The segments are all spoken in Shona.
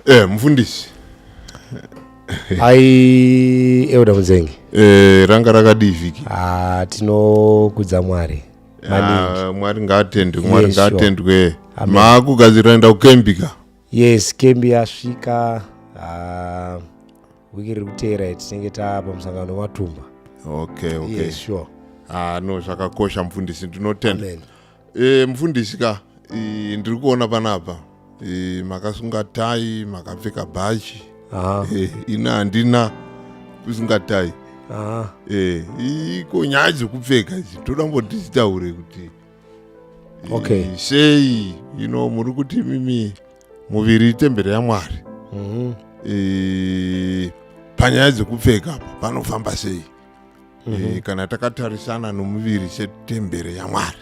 Mufundisi. Ai, Elder Mudzengi. Ranga rakadii vhiki? Ah, tinokudza Mwari maningi. Ah, Mwari ngaatendwe, Mwari Yes, sure. ngaatendwe. Amen. Maakugadzirira enda kucamp ka? Yes, camp yasvika. Ah, wiki riri kuteera tinenge tapa musangano wematumba. Okay. Yes, sure. Ah, no, zvakakosha mufundisi, ndinotenda. Amen. Mufundisi ka, ndiri kuona panapa makasunga tai, makapfeka bhachi. Ini handina kusunga tai. Iko nyaya dzekupfeka idzi toda mboti titaure kuti sei muri kuti mimi muviri itemberi yaMwari. Panyaya dzekupfeka apa panofamba sei? Kana takatarisana nomuviri setemberi yaMwari.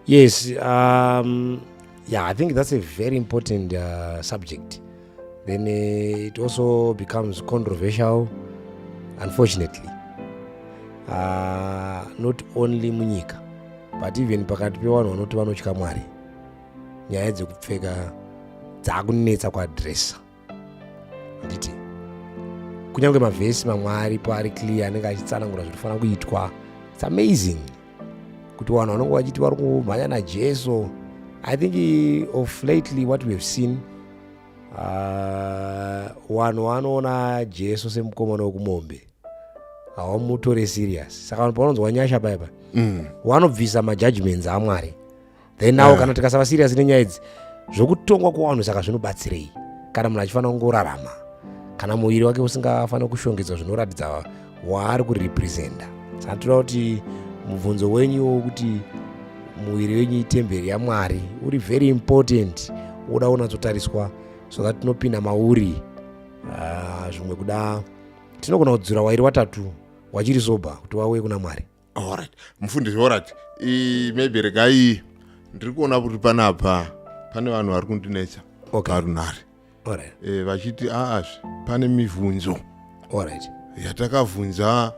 Yes, yeah, I think that's a very important subject. Then it also becomes controversial, unfortunately. Not only munyika, but even pakati pevanhu vanoti vanotya Mwari. Nyaya dzekupfeka dzakunetsa kuaddressa. Handiti kunyange mavhesi mamwe aripo ari clear anenge achitsanangura zvinofanira kuitwa. It's amazing kuti vanhu vanonge vachiti vari kumhanya naJesu. I think of lately what we have seen, vanhu vanoona Jesu semukomana wekumombe, havamutore serious. Saka vanhu pavanonzwa nyasha paipa, vanobvisa majudgments aMwari. Then now kana tikasava serious nenyaya idzi zvokutongwa kuvanhu, saka zvinobatsirei kana munhu achifanira kungorarama, kana muviri wake usingafaniri kushongedzwa zvinoratidza waari kurepresenta? Saka toda kuti mubvunzo wenyu wokuti muviri wenyu itemberi yaMwari uri very important, woda kunatsotariswa so that tinopinda mauri. Zvimwe kuda tinogona kudzura wairi watatu wachiri sober kuti wauye kuna Mwari. Alright, mufundisi, alright. Maybe regai, ndiri kuona kuti panapa pane vanhu vari kundinetsa parunhare vachiti aazve pane mibvunzo yatakabvunza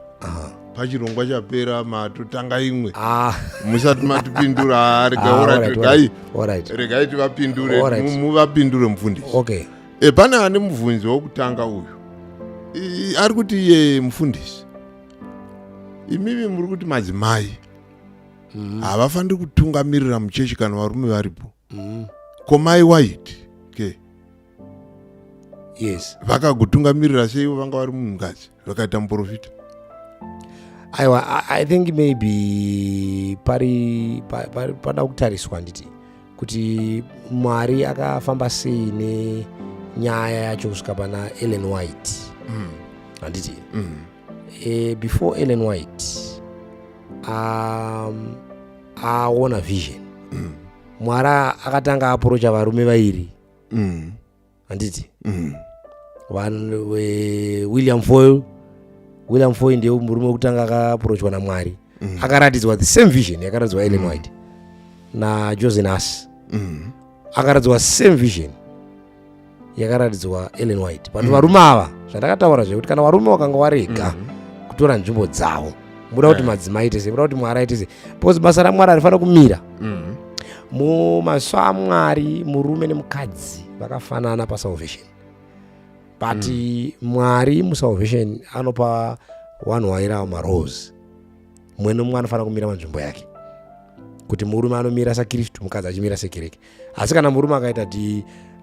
pachirongwa chapera, matotanga imwe musati matipindura. Rega, alright, regai regai tivapindure. Muvapindure, mufundisi. Okay. Pane ane mubvunzo wokutanga uyu. Ari kuti iye, mufundisi, imimi muri kuti madzimai havafaniri kutungamirira muchechi kana varume varipo. Ko mai White ke? Yes. Vakagotungamirira sei? Vanga vari munhukadzi, vakaita muprofita. Aiwa, I think maybe pari pada kutariswa, handiti, kuti Mwari akafamba sei nenyaya yacho kusvika pana Ellen White, handiti? Before Ellen White aona vision, Mwari akatanga approacha varume vairi, handiti? Vanhu William Foy. William Foy ndiye murume wekutanga akaapproachwa naMwari, akaratidzwa the same vision yakaratidzwa Ellen White naJose Nas. Akaratidzwa same vision yakaratidzwa Ellen White, but varume ava, zvandakataura zvekuti kana varume vakanga warega kutora nzvimbo dzavo, muda kuti madzimai aite sei? Muda kuti Mwari aite sei? Because basa raMwari harifanira kumira. Mumaso aMwari murume nemukadzi vakafanana pasalvation, but Mwari musalvation anopa vanhu vairawo maroles. Mumwe nomumwe anofanira kumira panzvimbo yake, kuti murume anomira saKristu, mukadzi achimira sekereke. Asi kana murume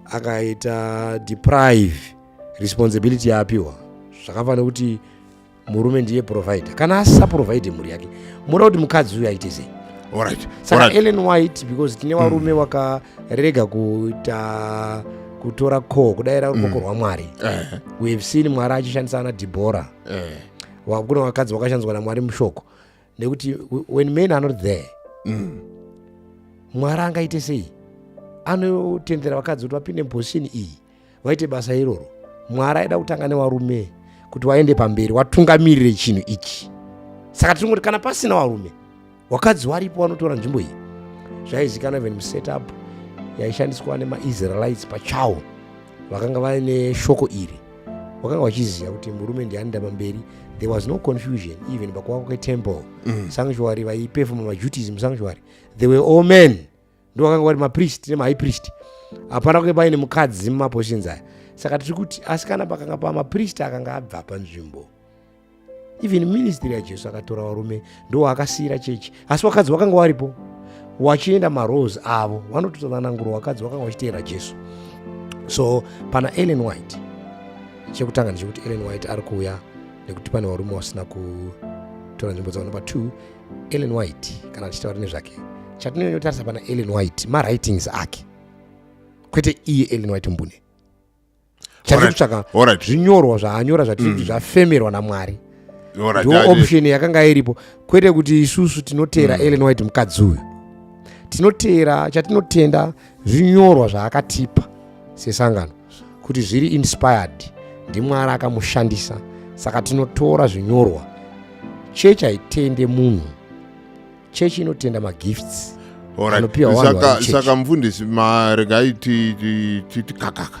akaita deprive responsibility yaapiwa, zvakafanira kuti murume ndiye provider, kana asisaprovide mhuri yake, muda kuti mukadzi uyu aite sei? Saka Ellen White, because tine varume vakarega kuita kutora call, kudayira rukoko rwaMwari. We have seen Mwari achishandisa ana Dibhora. Kune vakadzi vakashandiswa naMwari mushoko, nekuti when men are not there, Mwari angaite sei? Anotendera vakadzi kuti vapinde muposition iyi, vaite basa iroro. Mwari aida kutanga nevarume kuti vaende pamberi, watungamirire chinhu ichi. Saka tinongoti kana pasina varume, wakadzi waripo vanotora nzvimbo iyi. Zvaizikanwa even musetup yaishandiswa nemaIsraelites pachawo, vakanga vaine shoko iri, vakanga vachiziva kuti murume ndianoenda pamberi. There was no confusion even pakuvakwa kwetemple, sanctuary. Vaiperforma maduties musanctuary, they were all men, ndo vakanga vari mapriest nemahigh priest. Hapana kunge paine mukadzi mumapositions aya. Saka tiri kuti asi kana pakanga pamaprista akanga abva panzvimbo, even ministry yaJesu akatora varume ndo akasiyira chechi, asi vakadzi vakanga varipo wachienda maroles avo, vanototsanangura vakadzi vakanga vachiteera Jesu. So pana Ellen White, chekutanga ndechekuti Ellen White ari kuuya nekuti pane varume vasina kutora nzvimbo dzavo. Number two, Ellen White, kana tichitaura nezvake, chatinonyotarisa pana Ellen White mawritings ake, kwete iye Ellen White mbune. Chatiri kutsvaka zvinyorwa zvaanyora zvatiri kuti zvafemerwa naMwari. Ndo option yakanga iripo, kwete kuti isusu tinoteera Ellen White mukadzi uyu. Tinoteera, chatinotenda zvinyorwa zvaakatipa sesangano kuti zviri inspired, ndiMwari akamushandisa. Saka tinotora zvinyorwa. Chechi haitende munhu, chechi inotenda magifts anopiwa vanhu vari muchechi. Saka mufundisi, maregai tikakaka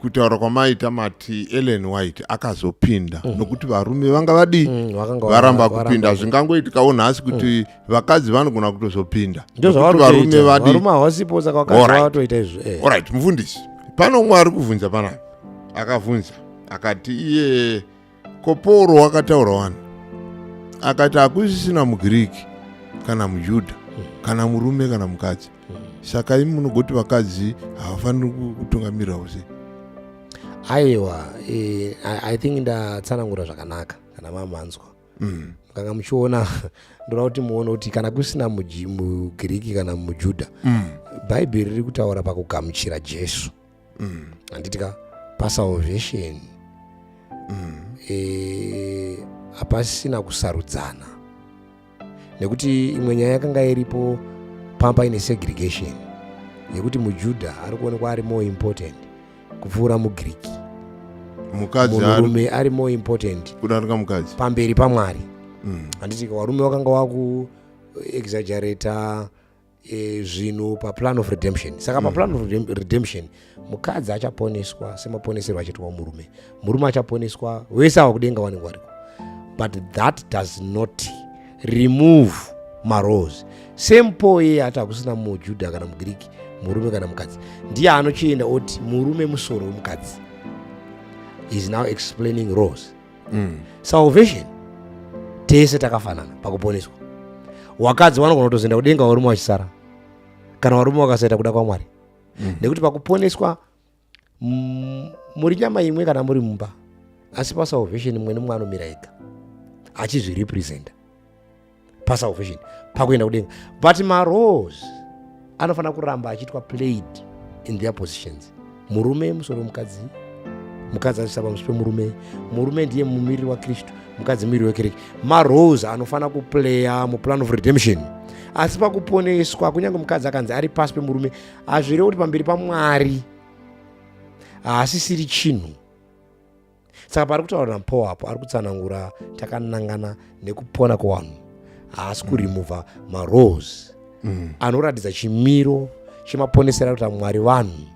kutaura kwamaita, mati Ellen White akazopinda nokuti varume vanga vadii? Vakanga varamba varamba kupinda. Zvingangoitikawo nhasi kuti vakadzi vanogona kutozopinda ndo nokuti zvavari varume kutoita. vadii? Varume havasipo, saka vakadzi vatoita izvo. Alright, mufundisi, pano umwe ari kubvunza panapa, akabvunza akati iye koporo wakataura wani, akati hakusisina muGiriki kana muJudha, kana murume kana mukadzi. Saka imi munogoti vakadzi havafaniri kutungamirirawo sei? Aiwa, I think ndatsanangura zvakanaka kana mamanzwa. Mukanga muchiona, ndoda kuti muone kuti kana kusina muGiriki kana muJudha, Bhaibheri riri kutaura pakugamuchira Jesu, handiti ka? Pasalvation hapasina kusarudzana, nekuti imwe nyaya yakanga iripo pamba ine segregation yekuti muJudha ari kuonekwa ari more important kupfuura muGiriki. Mukadzi ari Munhurume ari more important kudarika mukadzi pamberi paMwari, handiti? Varume vakanga vaku exaggerata zvinhu paplan of redemption. Saka paplan of redemption, mukadzi achaponeswa semaponeserwo achiitwa murume, murume achaponeswa, wese ava kudenga vanenge variko. But that does not remove maroles. Same Paul iye ati hakusina muJudha kana muGiriki, murume kana mukadzi, ndiye anochienda oti murume musoro womukadzi. Is now explaining roles. Salvation, tese takafanana pakuponeswa. Wakadzi vanogona kutozoenda kudenga varume vachisara, kana varume vakasaita kuda kwaMwari, nekuti pakuponeswa muri nyama imwe kana muri mumba, asi pasalvation mumwe nemumwe anomira ega achizvirepresenta pasalvation, pakuenda kudenga. But maroles anofanira kuramba achiitwa played in their positions. Murume musoro wemukadzi, mukadzi achiisa pamusoro pemurume, murume ndiye mumiriri waKristu, mukadzi mumiriri wekereke. Maroles anofanira kuplaya muplan of redemption, asi pakuponeswa, kunyange mukadzi akanzi ari pasi pemurume, hazvirevi kuti pamberi paMwari haasisiri chinhu. Saka pari kutaura naPaul apo, ari kutsanangura takanangana nekupona kwevanhu, haasi kuremova maroles anoratidza chimiro chemaponesero ari kuita Mwari vanhu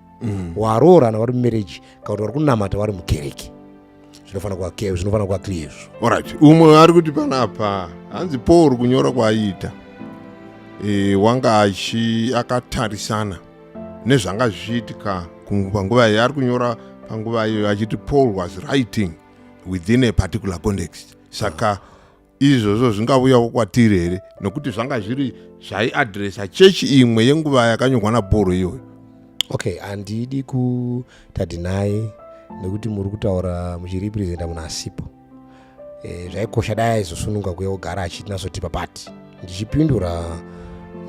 waroorana vari mumarriage kana kuti vari kunamata vari mukereke. Zvinofanira kuva clear izvo. Alright, umwe ari kuti panapa hanzi Paul kunyora kwaaiita wanga achi akatarisana nezvanga zvichiitika panguva iyi ari kunyora, panguva iyoyo, achiti Paul was writing within a particular context. Saka izvozvo zvingauyawo kwatiri here, nokuti zvanga zviri zvaiadresa chechi imwe yenguva yakanyorwa naPaul iyoyo? Okay, handidi kutadeny nekuti muri kutaura muchirepresenta munhu asipo. Zvaikosha dai aizosununga kuya kugara achinatsotipa, but ndichipindura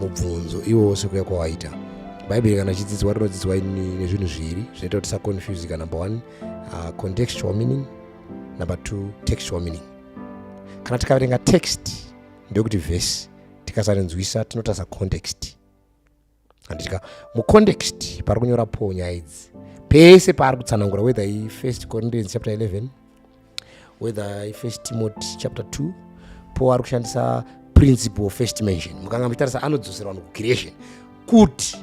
mubvunzo iwowo sekuya kwawaita, Bhaibheri kana chidzidzwa rinodzidzwa nezvinhu zviviri zvinoita kuti tisaconfusika. Number one, contextual meaning. Number two, textual meaning. Kana tikaverenga text, ndekuti vhesi, tikasarinzwisa, tinotarisa context, handitika? Mucontext pari kunyora Paul nyaya idzi, pese paari kutsanangura, whether iFirst Corinthians chapter 11, whether iFirst Timothy chapter 2, Paul ari kushandisa principle of first mention. Mukanga muchitarisa, anodzosera vanhu kucreation, kuti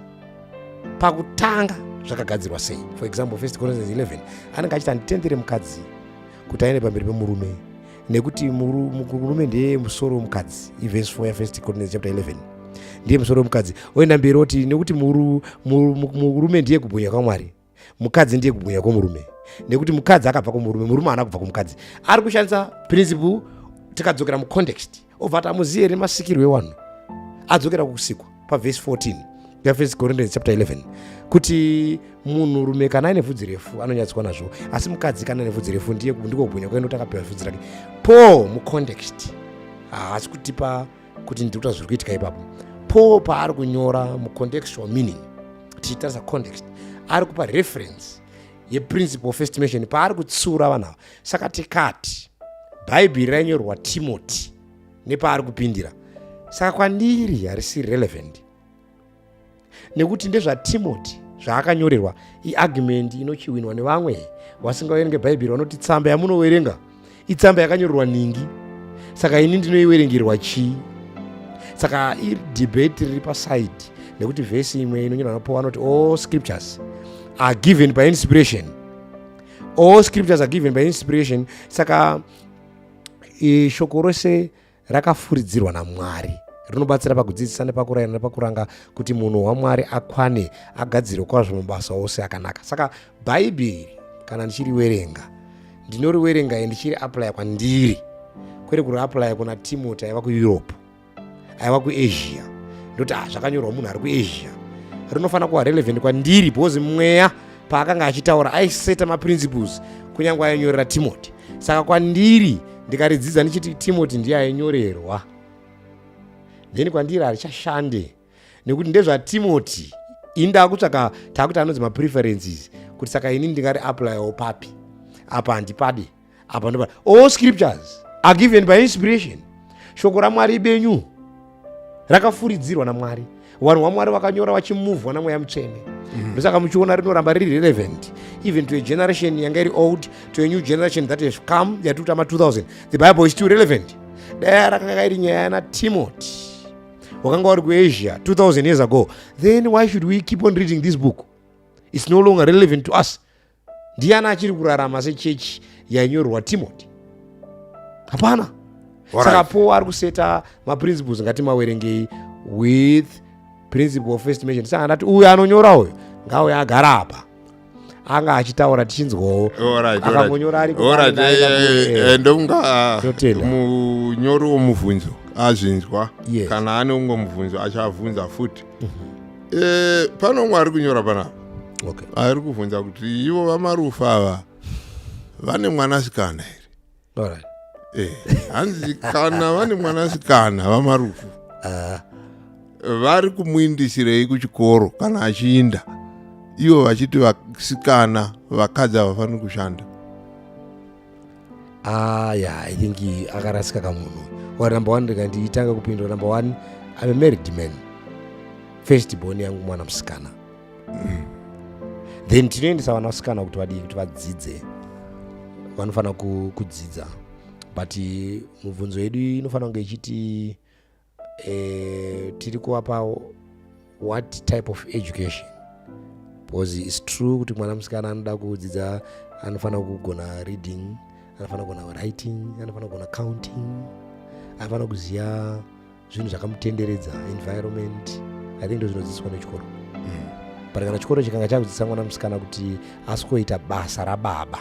pakutanga zvakagadzirwa sei. For example, First Corinthians 11, anenge achiti handitendere mukadzi kuti aende pamberi pemurume, nekuti murume ndiye musoro womukadzi. Iverse 4 yaFirst Corinthians chapter 11. Ndiye musoro wemukadzi. Oenda mberi oti nekuti murume ndiye kubwinya kwaMwari, mukadzi ndiye kubwinya kwomurume, nekuti mukadzi akabva kumurume, murume haana kubva kumukadzi. Ari kushandisa principle. Tikadzokera mucontext, obva ati amuzivi here masikirwo ewanhu? Adzokera kukusikwa pavhesi 14 yaFirst Corinthians chapter 11, kuti munhurume kana aine vhudzi refu anonyadziswa nazvo, asi mukadzi kana aine vhudzi refu ndiye ndiko kubwinya kwake, nokuti akapiwa vhudzi rake. Paul mucontext haasi kutipa kuti ndiri kuta zviri kuitika ipapo. Paul paari kunyora mucontextual meaning, tichitarisa context, ari kupa reference yeprinciple of estimation paari kutsiura vanhu ava. Saka tikati Bhaibheri rainyorwa Timothy nepaari kupindira, saka kwandiri harisi relevant nekuti ndezvaTimothy zvaakanyorerwa. Iargument inochiwinwa nevamwe vasingaverenge Bhaibheri, vanoti tsamba yamunoverenga itsamba yakanyorerwa ningi, saka ini ndinoiverengerwa chii? Saka idebate riri paside, nekuti vhesi imwe inonyorwa naPaul anoti all scriptures are given by inspiration, all scriptures are given by inspiration. Saka shoko rose rakafuridzirwa naMwari rinobatsira pakudzidzisa, nepakurayira, nepakuranga, kuti munhu waMwari akwane, agadzirwe kwazvo mabasa ose akanaka. Saka Bhaibheri kana ndichiriwerenga, ndinoriwerenga ndichiri applya kwandiri, kwete kuriapplya kuna Timothy aiva kuEurope, aiva kuAsia, ndoti ah, zvakanyorwa munhu ari kuAsia. Rinofanira kuva relevant kwandiri because mweya paakanga achitaura aiseta maprinciples kunyange ainyorera Timothy. Saka kwandiri ndikaridzidza ndichiti Timothy ndiye ainyorerwa, then kwandiri harichashande nekuti ndezvaTimothy. Ini ndakutsvaka, takuti anonzi mapreferences, kuti saka ini ndingari applyawo papi? Apa handipadi, apa ndopa. All scriptures are given by inspiration. Shoko raMwari ibenyu, rakafuridzirwa naMwari. Vanhu vaMwari vakanyora vachimuvhwa naMweya Mutsvene. Ndosaka muchiona rinoramba riri relevant even to a generation yanga iri old, to a new generation that has come, yatikuti ama 2000. The Bible is still relevant. Dai rakanga iri nyaya naTimothy wakanga uri kuAsia 2000 years ago, then why should we keep on reading this book? It's no longer relevant to us. Ndiani achiri kurarama sechechi yainyorwa Timothy? Hapana. Saka Paul ari kuseta maprinciples, ngatimawerengei with principle of estimation. Saka ndati uyu anonyora uyu ngauye agara apa, anga achitaura tichinzwawo. Akangonyora ari Ndokunga munyori womubvunzo azvinzwa. Kana ane umwe mubvunzo achavhunza futi. Pano umwe ari kunyora panapa, ari kubvunza kuti ivo vaMarufu ava vane mwanasikana here? Hanzi kana vane mwanasikana vaMarufu, vari kumuindisirei kuchikoro kana achiinda, ivo vachiti vasikana, vakadzi havafaniri kushanda? Ah, yeah, I think akarasika kamunhu. Wa number one, ndikanditanga kupindura, number one, I'm a married man. First born yangu mwana musikana. Then tinoendesa vana vasikana kuti vadii? Kuti vadzidze. Vanofanira kudzidza, but mubvunzo yedu inofanira kunge ichiti tiri kuvapa what type of education? Because it's true kuti mwana musikana anoda kudzidza, anofanira kugona reading, anofanira kugona writing, anofanira kugona counting, anofanira kuziva zvinhu zvakamutenderedza, environment. I think ndo zvinodzidziswa nechikoro. But kana chikoro chikanga chakudzidzisa mwana musikana kuti asikoita basa rababa,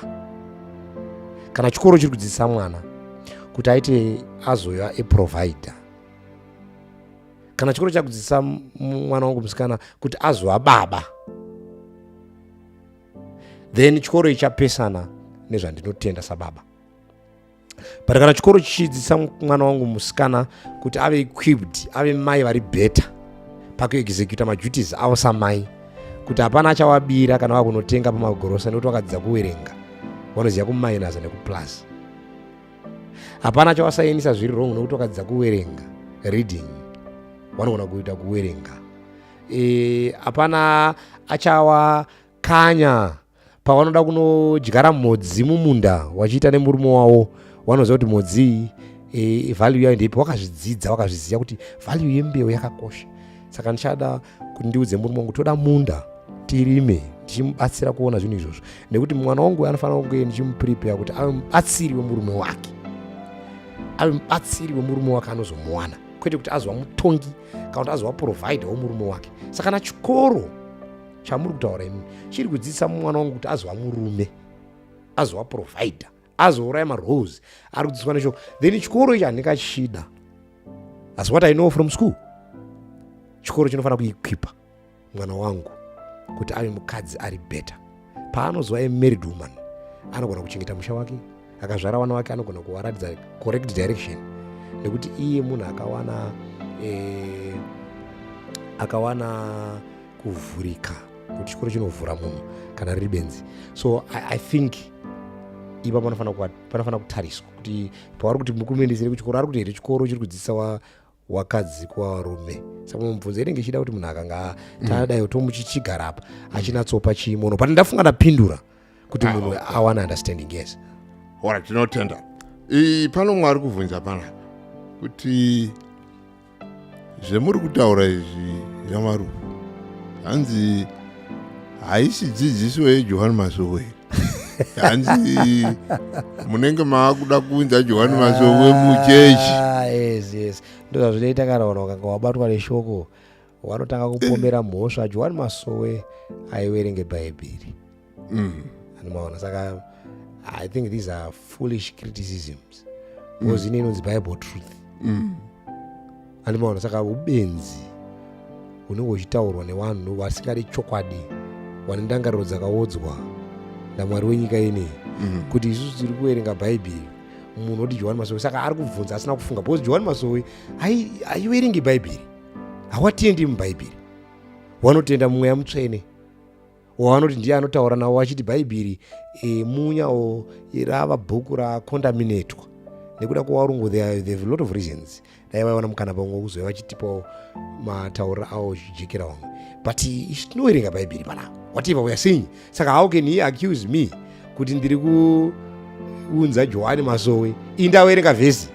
kana chikoro chiri kudzidzisa mwana kuti aite azoya aprovider, kana chikoro chakudzidzisa mwana wangu musikana kuti azova baba, then chikoro ichapesana nezvandinotenda sababa. But kana chikoro chichidzidzisa mwana wangu musikana kuti ave equipped, ave mai vari better pakuexecuta maduties avo samai, kuti hapana achavabira kana vakunotenga pamagrosa nekuti vakadzidza kuverenga, vanoziva kumainaza nekuplus, hapana achavasainisa zviri wrong nekuti vakadzidza kuverenga, reading vanogona kuita kuverenga, hapana achawakanya pavanoda kunodyara mhodzi mumunda wachiita nemurume wavo, vanoziva kuti mhodzi value yayo ndeipi. Wakazvidzidza, wakazviziva kuti value yembeu yakakosha. Saka ndichada kuti ndiudze murume wangu, toda munda tirime, ndichimubatsira kuona zvinhu izvozvo, nekuti mwana wangu anofanira kunge ndichimuprepare kuti ave mubatsiri wemurume wake, ave mubatsiri wemurume wake anozomuwana. Kwete kuti azova mutongi kana kuti azova provider womurume wake. Saka kana chikoro chamuri kutaura imi chiri kudzidzisa mwana wangu kuti azova murume, azova provider, azouraya marose ari kudzidziswa neshoko, then chikoro ichi handingachida. As what I know from school, chikoro chinofanira kuequipa mwana wangu kuti ave mukadzi ari better. Paanozova a married woman, anogona kuchengeta musha wake, akazvara vana wake, anogona kuvaratidza correct direction, nekuti iye munhu akawana kuvhurika, kuti chikoro chinovhura munhu kana riri benzi. So I think ipa panofanira kutariswa kuti pavari kuti mukumendesere kuchikoro, ari kuti here chikoro chiri kudzidzisa wakadzi kuvarume. Saka mubvunzo inenge ichida kuti munhu akanga tadai tomuchichigara apa achinatsopa chiimono, but ndafunga ndapindura kuti munhu awane understanding, yes. Alright, tinotenda. Pano mwari kubvunza panapa kuti zvemuri kutaura izvi zvamarufu, hanzi haisi dzidziso yeJohani Masowe? Hanzi munenge maakuda kuunza Johani Masowe muchechi. Ah, yes, ndozvazvinoita kana vanhu vakanga wabatwa neshoko, vanotanga kupomera mhosva. Johani Masowe aiverenge Bhaibheri. Anomaona. Saka I think these are foolish criticisms, because ine inonzi Bible truth. Andimaona. Saka ubenzi hunenge huchitaurwa nevanhu vasingadi chokwadi, vane ndangariro dzakaodzwa naMwari wenyika ineyi, kuti isusu tiri kuverenga Bhaibheri, munhu oti Johani Masowe. Saka ari kubvunza asina kufunga, because Johani Masowe haiverengi Bhaibheri, hawatendi muBhaibheri, wanotenda mumweya mutsvene wavanoti ndiye anotaura navo, vachiti Bhaibheri munya o rava bhuku rakondaminetwa nekuda kwevarungu. There have a lot of reasons. Dai vaiwana mukana pamwe wekuzouya vachitipawo matauriro avo zvichijekera vamwe, but isu tinoverenga Bhaibheri panapa, whatever we are saying. Saka how can he accuse me kuti ndiri kuunza Johani Masowe, indaverenga vhesi?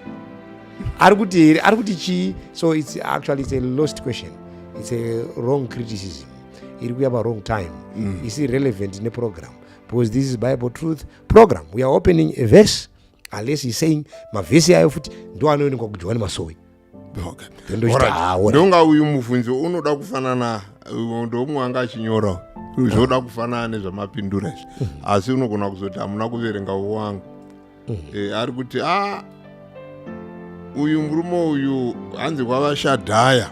Ari kuti here? Ari kuti chii? So it's actually, it's a lost question, it's a wrong criticism iri kuya pawrong time, is irrelevant neprogram, because this is Bible truth program. We are opening a verse, unless he's saying mavhesi ayo futi ndo anoonekwa kuJohani Masowe. Then ndochiti, ah, alright. Ndonga uyu mubvunzo unoda kufanana, ndomwe anga achinyora, zvoda kufanana nezvamapindura izvi, asi unogona kuzoti hamuna kuverenga wangu. Ari kuti a uyu murume uyu, hanzi kwavashadhaya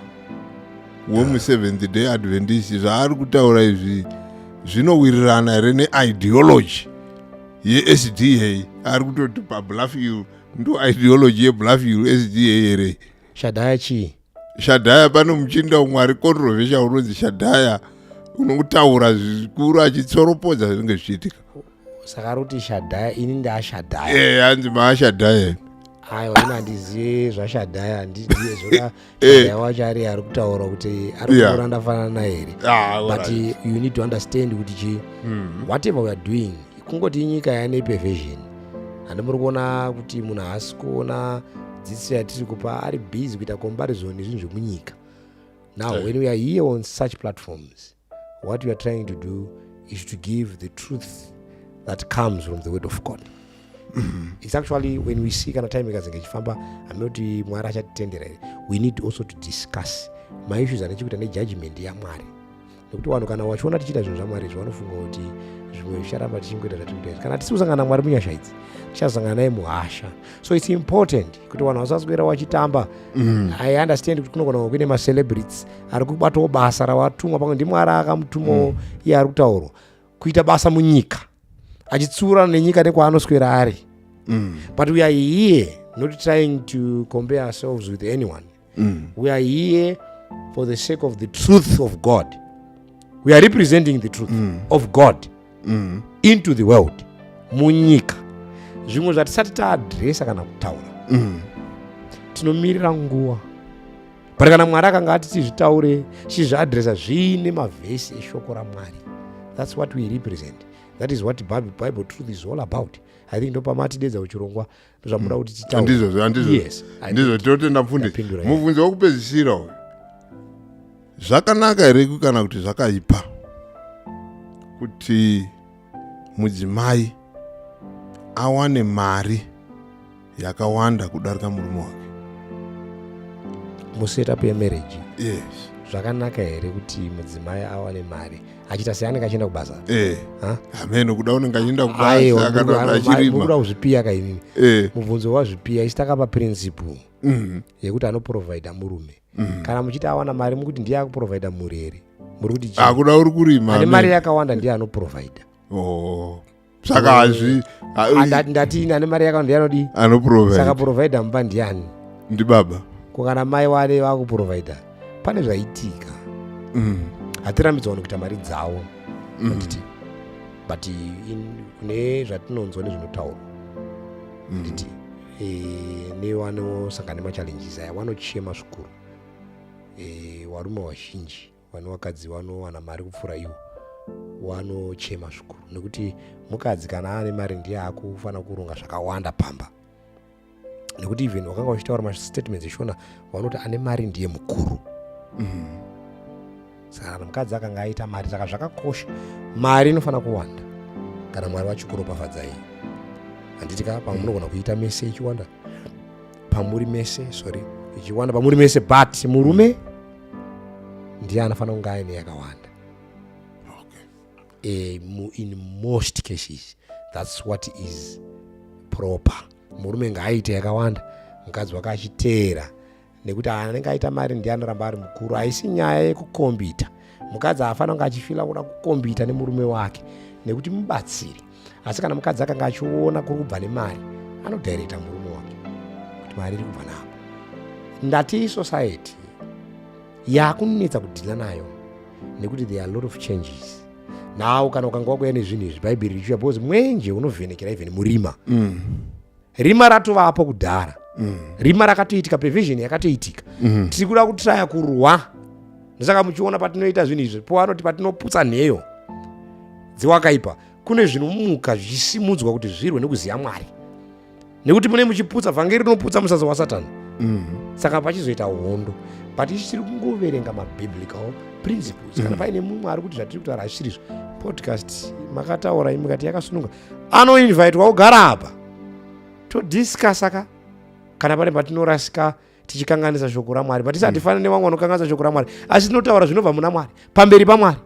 wemuSeventh Day Adventist, zvaari kutaura izvi zvinowirirana here neideology yeSDA? Ari kutoti paBluffhill ndo ideology yeBluffhill SDA here? Shadhaya chii? Shadhaya, pane muchinda umwe ari controversial unonzi Shadhaya, unotaura zvikuru achitsoropodza zvinenge zvichiitika. Saka ari kuti Shadhaya, ini ndaashadhaya? Hanzi maashadhaya. Aiwa, ini handizive zvashadhaya, handizive zvoda. Shadhaya wacho ari kutaura kuti ari kuona ndafanana naye here? But you need to understand kuti chi whatever we are doing, kungoti inyika yane perversion. Handi muri kuona kuti munhu haasi kuona dzidziso yatiri kupa, ari busy kuita comparison nezvinhu zvemunyika. Now, when we are here on such platforms, what we are trying to do is to give the truth that comes from the word of God. It's actually when we see kana time ikazenge ichifamba, hamene Mwari achatitendera here, we need also to discuss maissues ane chekuita nejudgment yaMwari, nekuti vanhu kana vachiona tichiita zvinhu zvaMwari izvi, vanofunga kuti zvimwe zvicharamba tichingoita zvatiri kuita izvi. Kana tisi kusangana naMwari munyasha idzi, tichazosangana naye muhasha. So it's important kuti vanhu vasaswera vachitamba. I understand kuti kunogona kunge kuine macelebrities ari kubatawo basa ravatumwa, pamwe ndiMwari akamutumawo iye ari kutaurwa kuita basa munyika, achitsiurana nenyika nekwaanoswera ari. But we are here not trying to compare ourselves with anyone. We are here for the sake of the truth of God. We are representing the truth of God into the world, munyika. Zvimwe zvatisati taadhiresa kana kutaura, tinomirira nguva, but kana Mwari akanga ati tizvitaure, tichizviadhiresa zviine mavhesi eshoko raMwari. That's what we represent. That is what Bible truth is all about. I think ndopamatidedza kuchirongwa, ndozvamuda kuti titaure. Handizvo, handizvo. Yes, I Ndizvo, tinotenda mufundisi. Ndapindura. Mubvunzo wekupedzisira uyu: zvakanaka here kana kuti zvakaipa kuti mudzimai awane mari yakawanda kudarika murume wake? Musetup yemarriage, zvakanaka here kuti mudzimai awane mari achiita seanenge achienda kubasa? Ha? Hameno, kuda unenge achienda kubasa Aiwa, kana kuti achirima. Mukuda kuzvipiya kainini. Mubvunzo wazvipiya, isi takapa principle yekuti anoprovhaida murume. Kana muchiti awana mari, mukuti ndiye akuprovhaida mhuri here? Muri kuti chii? Akuda uri kurima. Ane mari yakawanda ndiye anoprovhaida. Oh. Saka hazvi Ndati ini ane mari yakawanda ndiye anodii? Saka Anoprovhaida. Provhaida mumba ndiani? Ndibaba. Ko kana mai wale vakuprovhaida, pane zvaitika. Hatirambidzwa vanhu kuita mari dzavo, handiti? But kune zvatinonzwa nezvinotaurwa, handiti, nevanosangana nemachallenges aya vanochema zvikuru. Varume vazhinji vane vakadzi vanowana mari kupfuura ivo vanochema zvikuru, nekuti mukadzi kana ane mari ndiye akufanira kuronga zvakawanda pamba, nekuti even wakanga uchitaura mastatements eshona, vanoti ane mari ndiye mukuru. Saka kana mukadzi akanga aita mari, saka zvakakosha, mari inofanira kuwanda kana Mwari vachikuropafadzai, handiti ka? Pamwe munogona kuita mese ichiwanda pamuri mese, sorry, ichiwanda pamuri mese, but murume ndiye anofanira kunge aine yakawanda. In most cases that's what is proper. Murume ngaaite yakawanda, mukadzi wake achiteera, nekuti anenge aita mari ndiye anoramba ari mukuru. Haisi nyaya yekukombita. Mukadzi haafanira kunge achifila kuda kukombita nemurume wake, nekuti mubatsiri. Asi kana mukadzi akanga achiona kuri kubva nemari, anodhairekta murume wake kuti mari iri kubva napo. Ndati society yakunetsa kudhila nayo, nekuti there are a lot of changes now. Kana ukanga wakuya nezvinhu izvi, Bhaibheri richiuya, because mwenje unovhenekera even murima. Rima ratovapo kudhara. Rima rakatoitika, perversion yakatoitika. Tiri kuda kutraya kurwa. Ndosaka muchiona patinoita zvinhu izvi, po anoti patinoputsa nheyo dzewakaipa, kune zvinomuka zvichisimudzwa kuti zvirwe nekuziva Mwari, nekuti mune muchiputsa vhangeri rinoputsa musasa waSatani. Saka pachizoita hondo, but isu tiri kungoverenga mabiblical principles. Kana paine mumwe ari kuti zvatiri kutaura hazvisirizvo, podcast makataura imi mukati yakasununga, anoinvitwa kugara apa todiscussa ka. Kana pane patinorasika tichikanganisa shoko raMwari, but isi hatifanani nevamwe vanokanganisa shoko raMwari, asi tinotaura zvinobva muna Mwari pamberi paMwari.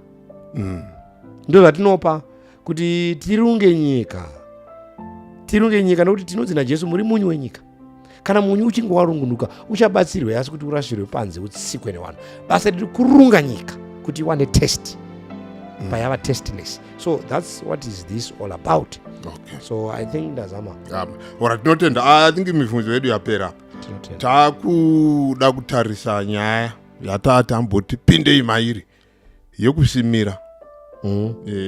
Ndo zvatinopa kuti tirunge nyika, tirunge nyika, nekuti tinonzi naJesu, "Muri munyu wenyika." Kana munyu uchinge warungunuka, uchabatsirwe asi kuti urashirwe panze utsikwe nevanhu? Basa riri kurunga nyika kuti iwane taste payava tasteless. So that's what is this all about. So I think ndazama. Alright, tinotenda. I think mibvunzo yedu yapera apa. Tinotenda. Takuda kutarisa nyaya yataa tamboti pindei mairi, yekusimira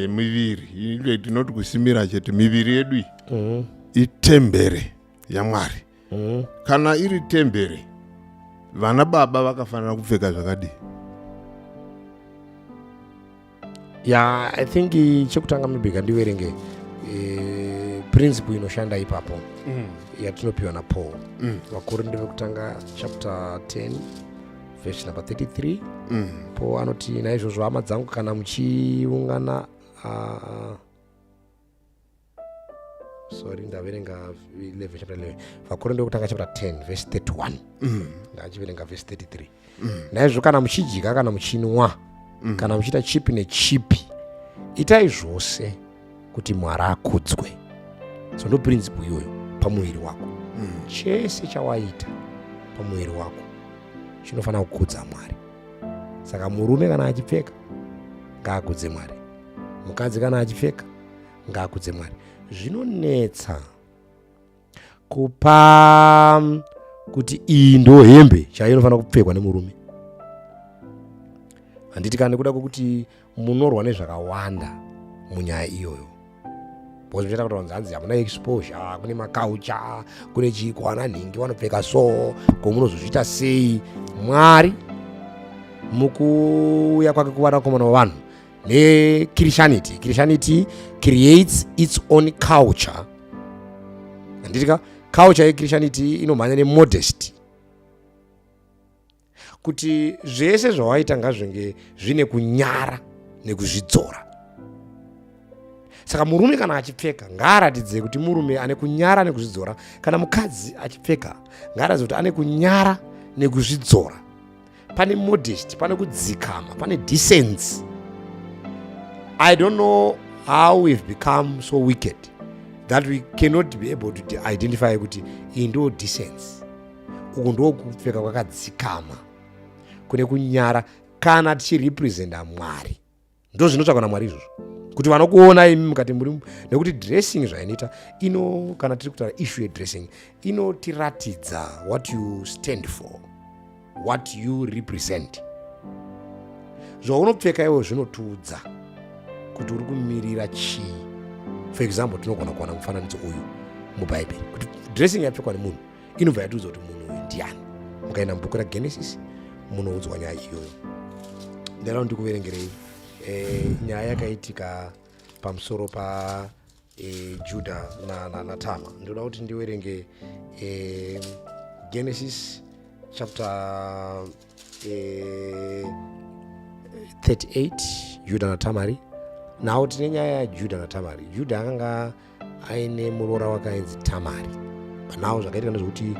miviri. Ile tinoti kusimira chete miviri yedu iyi itembere yaMwari. Kana iri tembere, vana baba vakafanira kupfeka zvakadii? Ya, I think chekutanga maybe kandiverenge principle inoshanda ipapo yatinopiwa naPaul. VaKorinde vekutanga chapter 10 verse number 33. Paul anoti, "Naizvozvo, hama dzangu, kana muchiungana," sorry, ndaverenga 11, chapter 11. VaKorinde vekutanga chapter 10 verse 31. Ndachiverenga verse 33. "Naizvo kana muchidya kana muchinwa kana muchiita chipi nechipi, itai zvose kuti Mwari akudzwe." So ndo principle iyoyo pamuviri wako. Chese chawaita pamuviri wako chinofanira kukudza Mwari. Saka murume kana achipfeka, ngaakudze Mwari. Mukadzi kana achipfeka, ngaakudze Mwari. Zvinonetsa kupa kuti iyi ndo hembe chaiyo inofanira kupfekwa nemurume, handiti? Kana nekuda kwekuti munorwa nezvakawanda munyaya iyoyo, because muchaita kuti vanzi, hanzi hamuna exposure kune makaucha, kune chiko, ana nhingi vanopfeka, so ko munozozviita sei? Mwari mukuuya kwake kuvanakomana wavanhu nechristianity, Christianity creates its own culture, handiti ka? Culture yechristianity inomhanya nemodesty, kuti zvese zvawaita ngazvinge zvine kunyara nekuzvidzora. Saka murume kana achipfeka, ngaaratidze kuti murume ane kunyara nekuzvidzora. Kana mukadzi achipfeka, ngaaratidze kuti ane kunyara nekuzvidzora. Pane modesty, pane kudzikama, pane decency. I don't know how we've become so wicked that we cannot be able to identify kuti iyi ndo decency, uku ndo kupfeka kwakadzikama kune kunyara kana tichirepresenta Mwari. Ndo zvinotsvakwa naMwari izvozvo, kuti vanokuona imi mukati muri, nekuti dressing zvainoita ino, kana tiri kutaura issue yedressing, inotiratidza what you stand for, what you represent. Zvaunopfeka iwo zvinotiudza kuti uri kumirira chii. For example, tinogona kuwana mufananidzo uyu muBhaibheri kuti dressing yapfekwa nemunhu inobva yatiudza kuti munhu uyu ndiani. Mukaenda mubhuku raGenesis munoudzwa nyaya iyoyo. Ndada ndikuverengerei nyaya yakaitika pamusoro pa Juda naTama. Ndoda kuti ndiverenge Genesis chapter 38, Juda naTamari. Nawo tine nyaya yaJuda naTamari. Juda akanga aine muroora wake ainzi Tamari. Nawo zvakaitika ndezvekuti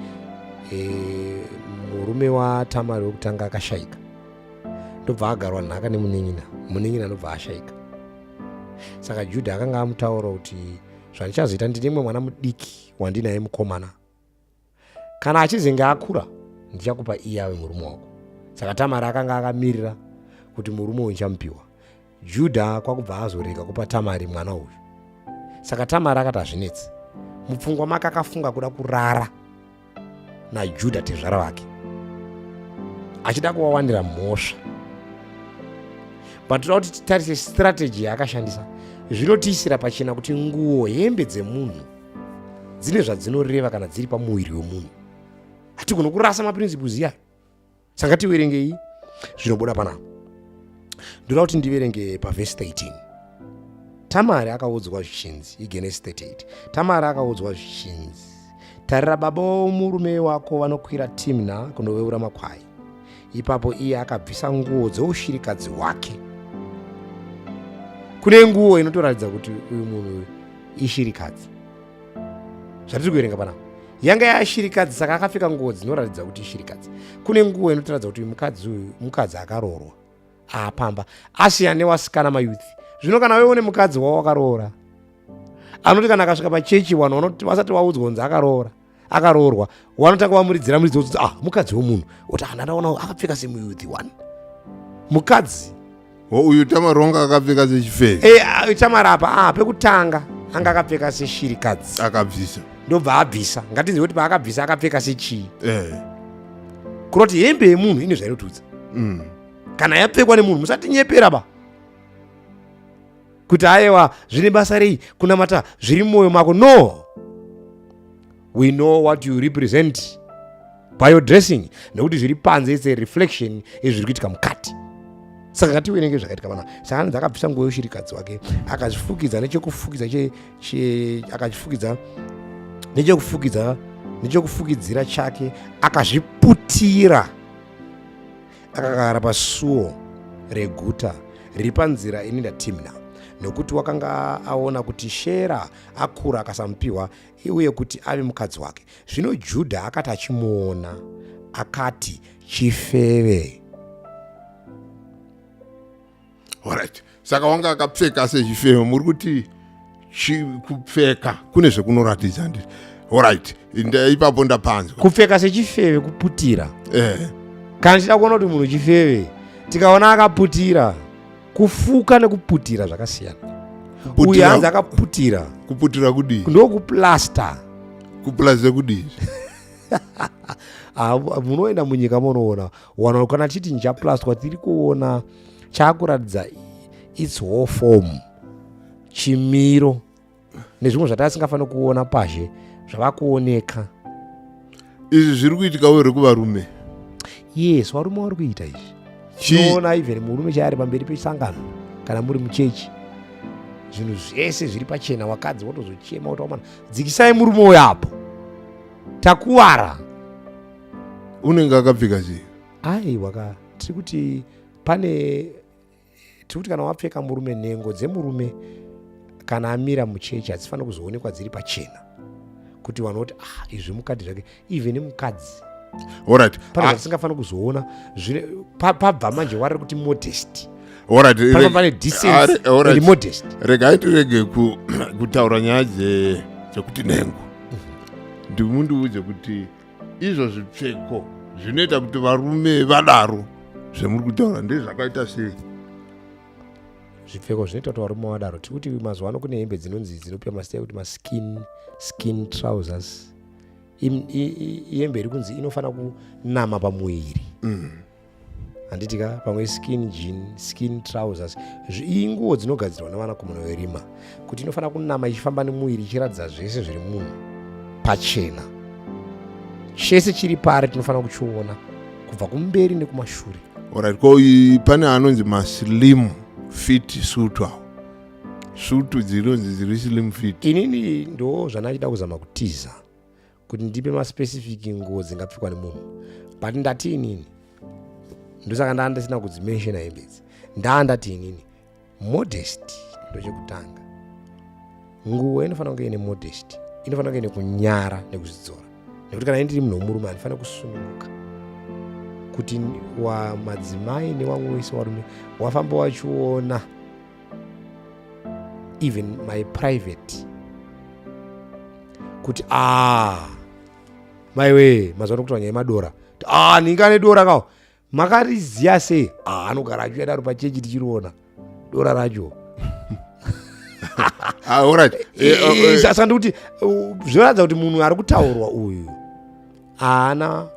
murume waTamari wekutanga akashayika, ndobva agarwa nhaka nemunin'ina. Munin'ina ndobva ashayika. Saka Judha akanga amutaura kuti, "Zvandichazoita, ndine mumwe mwana mudiki wandinaye mukomana. Kana achizenge akura, ndichakupa iye ave murume wako." Saka Tamari akanga akamirira kuti murume uyu ndichamupiwa. Judha kwakubva azorega kupa Tamari mwana uyu. Saka Tamari akati hazvinetsi. Mupfungwa make akafunga kuda kurara naJudha tezvara vake, achida kuvawanira mhosva. But toda kuti titarise strategy yaakashandisa. Zvinotiisira pachena kuti nguo, hembe dzemunhu dzine zvadzinoreva kana dziri pamuviri wemunhu. Hatigoni kurasa maprinciples iyayo. Saka tiverengei zvinobuda panapa. Ndoda kuti ndiverenge pavhesi 13. Tamari akaudzwa zvichinzi, iGenesis 38, Tamari akaudzwa zvichinzi, "Tarira, baba womurume wako vanokwira Timna kundoveura makwai." Ipapo iye akabvisa nguo dzoushirikadzi hwake. Kune nguo inotoratidza kuti uyu munhu ishirikadzi. Zvatiri kuverenga panapa, yanga yashirikadzi, saka akapfeka nguo dzinoratidza kuti ishirikadzi. Kune nguo inotoratidza kuti uyu mukadzi, uyu mukadzi akaroorwa, apamba, asiya newasikana mayouth. Zvino kana weone mukadzi wavo wakaroora anoti kana akasvika pachechi, vanhu vanoti vasati vaudzwa kunzi akaroora, akaroorwa, vanotanga vamuridzira muridzo kuti, "Ah, mukadzi wemunhu." Oti, "Ah, ndandaona akapfeka semuyouth one mukadzi." Uyu Tamari wanga akapfeka sechifeve. Tamari apa, ah, pekutanga anga akapfeka seshirikadzi. Akabvisa. Ndobva abvisa. Ngatinzwe kuti paakabvisa akapfeka sechii. Kuroti hembe yemunhu ine zvainotudza kana yapfekwa nemunhu. Musatinyepera ba kuti aiwa, zvine basa rei kunamata, zviri mumwoyo mako. No, we know what you represent by your dressing, nekuti zviri panze, it's a reflection yezviri kuitika mukati. Saka ngativerenge zvakaitika pana. Saka anzi akabvisa nguo yeushirikadzi wake, akazvifukidza nechekufukidza, akachifukidza nechekufukidza, nechekufukidzira chake, akazviputira, akagara pasuo reguta riri panzira inoenda Timna, nokuti wakanga aona kuti Shera akura akasamupiwa uye kuti ave mukadzi wake. Zvino Judha akati achimuona, akati, "Chifeve." Alright, saka wanga akapfeka sechifeve. Muri kuti kupfeka kune zvekunoratidza, nditi? Alright, ipapo ndapanzwa. Kupfeka sechifeve kuputira. Kana tichida kuona kuti munhu chifeve, tikaona akaputira. Kufuka nekuputira zvakasiyana. Uyu hanzi akaputira. Kuputira kudii? Ndokuplasta. Kuplasta kudii? Ah, munoenda munyika munoona wana kana chiti nchaplastwa, tiri kuona chaakuratidza its whole form, chimiro nezvimwe zvatasingafaniri kuona pazhe zvava kuoneka. Izvi zviri kuitika here kuvarume? Yes, varume vari kuita izvi. Tinoona even murume chaari pamberi pesangano, kana muri muchechi, zvinhu zvese zviri pachena. Wakadzi wotozochema kuti, "Wamana, dzikisai murume uyo apo, takuvara." Unenge akapfeka sei? Aiwa ka, tiri kuti pane, tiri kuti kana wapfeka murume, nhengo dzemurume kana amira muchechi hadzifaniri kuzoonekwa dziri pachena, kuti vanhu voti, "Ah, izvi mukadzi zvake." Even mukadzi. Alright. Pane zvatisingafaniri kuzoona pabva manje wari kuti modest. Alright. Pane decency and modest. Regai tirege kutaura nyaya dzekuti nhengo. Ndimundiudze kuti izvo zvipfeko zvinoita kuti varume vadaro zvemuri kutaura ndezvakaita sei? Zvipfeko zvinoita kuti varume vadaro, tiri kuti mazuva ano kune hembe dzinonzi dzinopiwa mazita ekuti maskin skin trousers. Ihembe iri kunzi inofanira kunama pamuviri. Handiti ka pamwe skin jean, skin trousers, inguo dzinogadzirwa nevanakomana verima kuti inofanira kunama ichifamba nemuviri, ichiratidza zvese zviri munhu pachena. Chese chiri pari tinofanira kuchiona kubva kumberi nekumashure. Alright, ko pane anonzi maslim fit suit awo, sutu dzinonzi dziri slim fit? Inini ndo zvandachida kuzama kutiza kuti ndipe maspecific nguo dzingapfekwa nemunhu, but ndati inini ndosaka ndaa ndisina kudzimenshona hembe idzi. Ndaa ndati inini modest ndochekutanga. Nguo inofanira kunge ine modest, inofanira kunge ine kunyara nekuzvidzora, nekuti kana ndiri munhu womurume handifanira kusununguka kuti wa madzimai nevamwe wese varume wafamba wachiona even my private, kuti a maiwe, mazuva ano kutaura nyaya yemadora, a ninga nedora kawo makariziya sei? A anogara achiuya daro pachechi tichiriona dora racho. Ah, alright. Saka ndikuti zvinoratidza kuti munhu ari kutaurwa uyu haana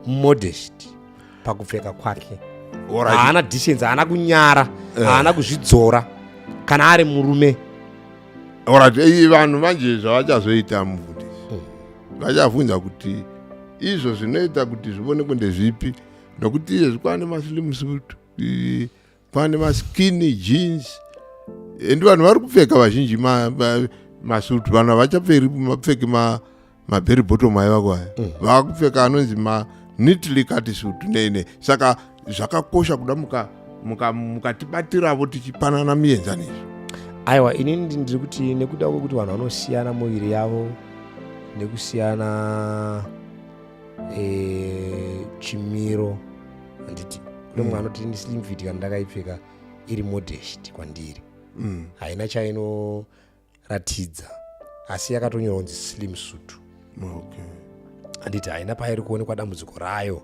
modest pakupfeka kwake, haana decency, haana kunyara, haana kuzvidzora kana ari murume. Alright, vanhu manje zvavachazoita, mufundisi, vachabvunza kuti izvo zvinoita kuti zvionekwe ndezvipi, nokuti izvezvi kwane maslim suit, kwane maskinny jeans, and vanhu vari kupfeka vazhinji masutu. Vanhu havachapfeki mapfeki mabell bottom aivako aya, vakupfeka anonzi ma neatly cut suit neine. Saka zvakakosha kuda mukatibatiravo tichipanana mienzaniso. Aiwa, inini ndiri kuti nekuda kwekuti vanhu vanosiyana muviri yavo nekusiyana chimiro, handiti kune mumwe anoti ini slim fit kana ndakaipfeka iri modest kwandiri, haina chainoratidza, asi yakatonyorwa kunzi slim suit, handiti haina pairi kuonekwa dambudziko rayo,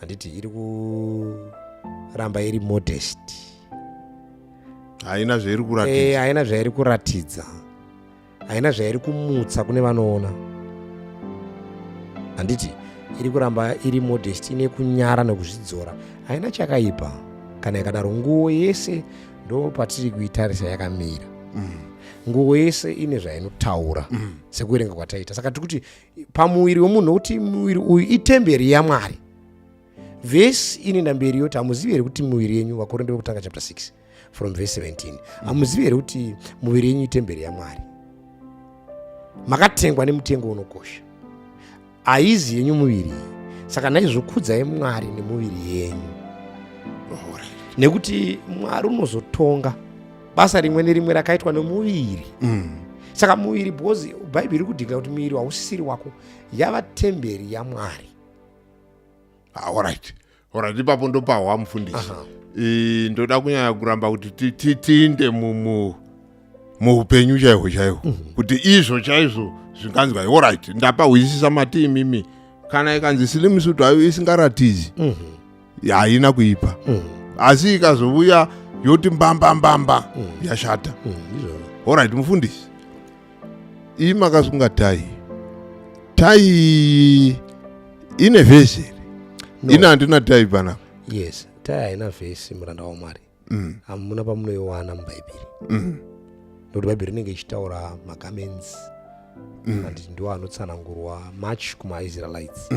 handiti iri kuramba iri modest. Haina zvairi kuratidza. Haina zvairi kuratidza, haina zvairi kumutsa kune vanoona, handiti iri kuramba iri modest, ine kunyara nekuzvidzora, haina chakaipa kana yakadaro. Nguo yese ndo patiri kuitarisa yakamira. Nguo yese ine zvainotaura sekuverenga kwataita. Saka tiri kuti pamuviri wemunhu, nokuti muviri uyu itemberi yaMwari. Vhesi inoenda mberi yoti, "Hamuzivi here kuti muviri yenyu," Vakorinde vekutanga chapter 6 from verse 17, "Hamuzivi here kuti muviri yenyu itemberi yaMwari? Makatengwa nemutengo unokosha. Haizi yenyu muviri iyi. Saka naizvo kudzai Mwari nemuviri yenyu," nekuti Mwari unozotonga basa rimwe nerimwe rakaitwa nemuviri. Saka muviri, because Bhaibheri iri kudhikira kuti muviri hausisiri wako, yava temberi yaMwari. Ah, alright, ipapo ndopahwa, mufundisi. Ndoda kunyanya kuramba kuti tiinde muupenyu chaihwo chaihwo, kuti izvo chaizvo zvinganzwa. Alright, ndapahwisisa. Mati imimi kana ikanzi slim suit hayo isingaratidzi, haina kuipa, asi ikazouya yoti mbamba mbamba, yashata. Ndizvozvo. Alright, mufundisi, iyi makasunga tai, tai ine vhesi here? No. Ine handina tai panapa. Yes, tai haina vhesi, muranda waMwari. Hamuna pamunoiwana muBhaibheri, nokuti Bhaibheri rinenge ichitaura magarments, handiti ndiwo anotsanangurwa much kumaIsraelites,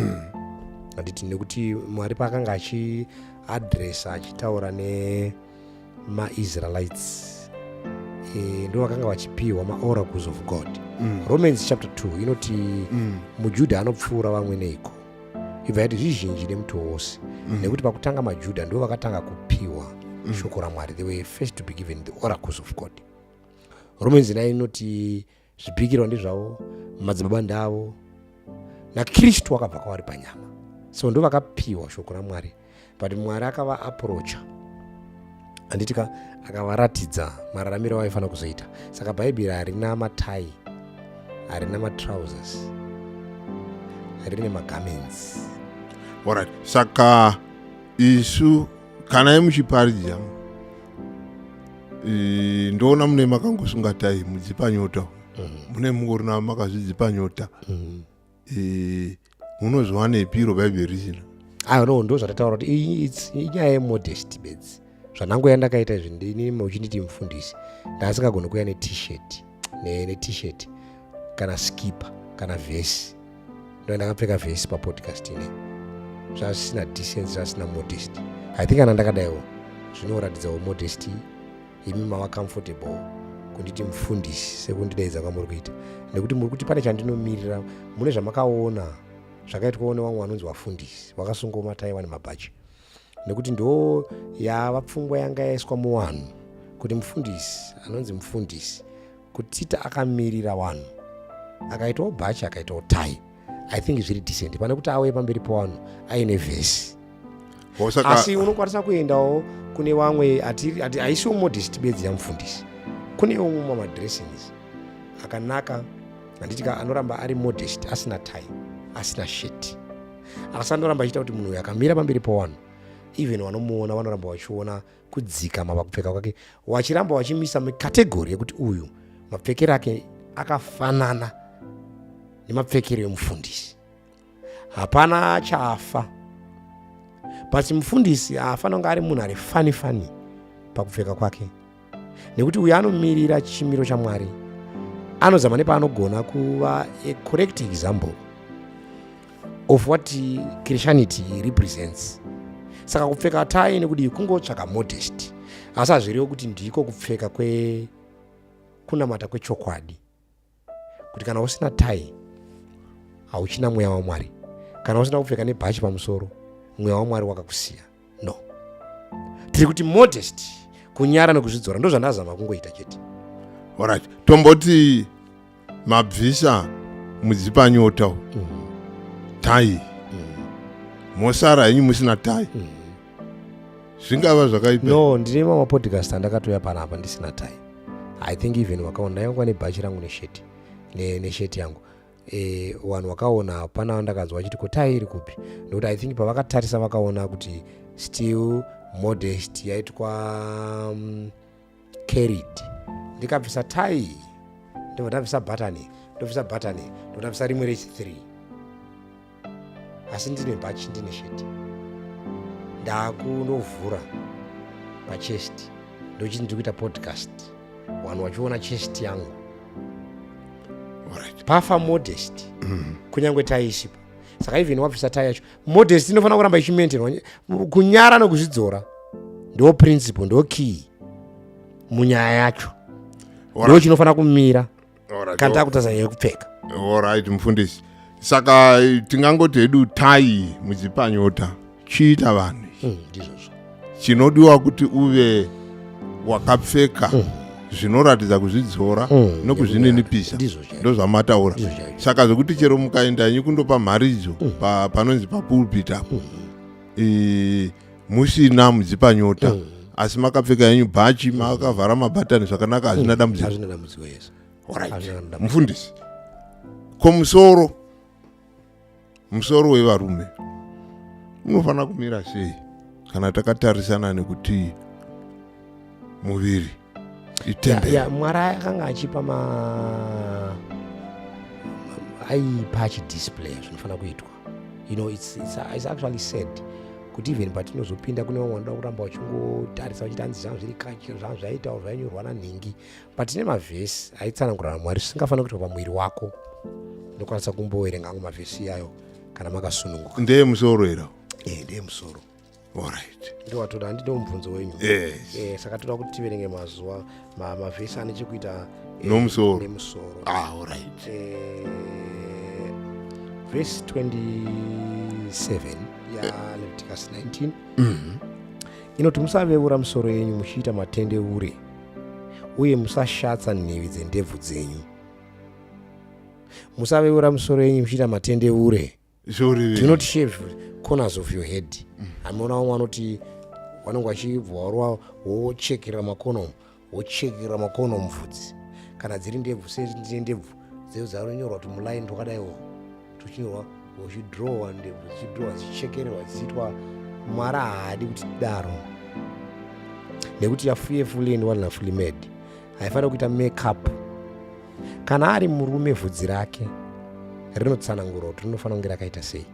handiti? Nekuti Mwari paakanga achiadresa, achitaura nemaIsraelites, ndo vakanga vachipiwa maoracles of God. Romans chapter 2 inoti, "Mujudha anopfuura vamwe neiko?" Ibva yati, "Zvizhinji nemutoo wose," nekuti pakutanga maJudha ndo vakatanga kupiwa shoko raMwari. They were first to be given the oracles of God. Romans 9 inoti zvipikirwa ndezvavo, madzibaba ndavo. Nakristu wakabva kwavari panyama. So ndo vakapiwa shoko raMwari, but Mwari akavaapproacha, handiti ka, akavaratidza mararamiro avaifanira kuzoita. Saka Bhaibheri harina matai, harina matrousers, rine magarments. Alright, saka isu kana imuchiparidza, ndoona mune makangosunga tai, mudzipanyota, mune mungorina makazvidzipa nyota. Munozowanepi iro Bhaibheri risina? Ayo, no, ndo zvatataura kuti inyaya yemodesty bedzi. Zvanango yandakaita izvi, ndini uchinditi mufundisi, ndaasingagoni kuuya neT-shirt, neT-shirt kana skipa kana vhesi. Ndo ndakapfeka vhesi papodcast ine zvasina decency, zvasina modesty. I think kana ndakadaiwo zvinoratidzawo modesty. Imi mava comfortable kunditi mufundisi sekundidaidza kwamuri kuita, nekuti muri kuti pane chandinomirira mune zvamakaona zvakaitwawo nevamwe vanonzi vafundisi vakasungawo mataiwa nemabhachi, nekuti ndo yava pfungwa yanga yaiswa muvanhu kuti mufundisi anonzi mufundisi kutita akamirira vanhu, akaitawo bhachi, akaitawo tai. I think zviri decent pane kuti auye pamberi pevanhu aine vhesi. Saka Asi unokwanisa kuendawo kune vamwe, haisiwo modest bedzi yamufundisi, kunewo mumwe madressings akanaka, handiti ka, anoramba ari modest, asina tai, asina shirt, asi anoramba achiita kuti munhu uyu akamira pamberi pevanhu, even vanomuona vanoramba vachiona kudzikama pakupfeka kwake, wachiramba wachimisa mucategory yekuti uyu mapfekero ake akafanana nemapfekero emufundisi. Hapana chafa, but mufundisi haafanira kunge ari munhu ari funny funny pakupfeka kwake, nekuti uyu anomirira chimiro chaMwari, anozama nepaanogona kuva a correct example of what Christianity represents. Saka kupfeka tai nekudii kungotsvaka modest, asi hazvirevo kuti ndiko kupfeka kwekunamata kwechokwadi, kuti kana usina tai hauchina mweya waMwari, kana usina kupfeka nebhachi pamusoro mweya waMwari wakakusiya. No, tiri kuti modest, kunyara nekuzvidzora, ndo zvandazama kungoita chete. Alright, tomboti mabvisa mudzipanyota, tai, mosara henyu musina tai, zvingava zvakaipa? No, ndine mamwe podcast andakatoya panapa ndisina tai. I think even wakaona ndaingwa nebhachi rangu nesheti, nesheti yangu. Vanhu vakaona pana ndakanzwa vachiti, "Ko tai iri kupi?" Nekuti I think pavakatarisa vakaona kuti still modest yaitwa carried. Ndikabvisa tai, ndobva ndabvisa bhatani, ndobvisa bhatani, ndobvisa rimwe rechi3, asi ndine bhachi, ndine sheti, ndakunovhura pachest, ndochiti ndiri kuita podcast, vanhu vachiona chest yangu. Pafa modest, kunyange tai isipo. Saka even wabvisa tai yacho, modest inofanira kuramba ichimaintainwa. Kunyara nekuzvidzora ndo principle, ndo key munyaya yacho, ndo chinofanira kumira kana takutarisa nyaya yekupfeka. Alright, mufundisi, saka tingangoti hedu tai mudzipanyota chiita vanhu. Ndizvozvo. Chinodiwa kuti uve wakapfeka zvinoratidza kuzvidzora nokuzvininipisa. Ndizvo chaizvo. Ndozvamataura. Ndizvo chaizvo. Saka zvokuti chero mukaenda henyu kundopa mharidzo panonzi papulpit apo, musina mudzipanyota, asi makapfeka henyu bhachi, makavhara mabhatani zvakanaka, hazvina dambudziko. Hazvina dambudziko, yes. Alright. Hazvina dambudziko. Mufundisi, ko musoro wevarume unofanira kumira sei kana takatarisana nekuti muviri itemberi? Ya, Mwari akanga achipa ma aipa achidisplay zvinofanira kuitwa. It's actually sad kuti even patinozopinda kune vamwe vanoda kuramba vachingotarisa vachiti hanzi zvanga zviri kachi, zvanga zvaitawo zvainyorwa nanhingi, but tine mavhesi aitsanangura naMwari zvisingafaniri kuitwa pamuviri wako. Ndokwanisa kumboverenga angu mavhesi iyayo kana makasununguka. Ndeye musoro here? Eh, ndeye musoro. Alright. Ndowatoda, handide mubvunzo wenyu. Yes. Saka toda kuti tiverenge mazuva mavhesi ane chekuita Nomusoro. Nemusoro. Ah, alright. Verse 27 yaLeviticus 19 inoti, "Musaveura musoro yenyu muchiita matendeure, uye musashatsa nhivi dzendebvu dzenyu." Musaveura musoro yenyu muchiita matendevure. Do not shave corners of your head. Amuona vamwe vanoti vanenge vachibva warova wochekera makono, wochekera makono mubvudzi. Kana dziri ndebvu sendine ndebvu dzanonyorwa kuti mulaini twakadaiwo tuchinyorwa, uchidrowa ndebvu dzichidrowa dzichichekererwa dzichiitwa. Mwari haadi kuti tidaro, nekuti yafearfully and wonderfully made, haifanira kuita makeup. Kana ari murume, vhudzi rake rinotsanangurwa kuti rinofanira kunge rakaita sei.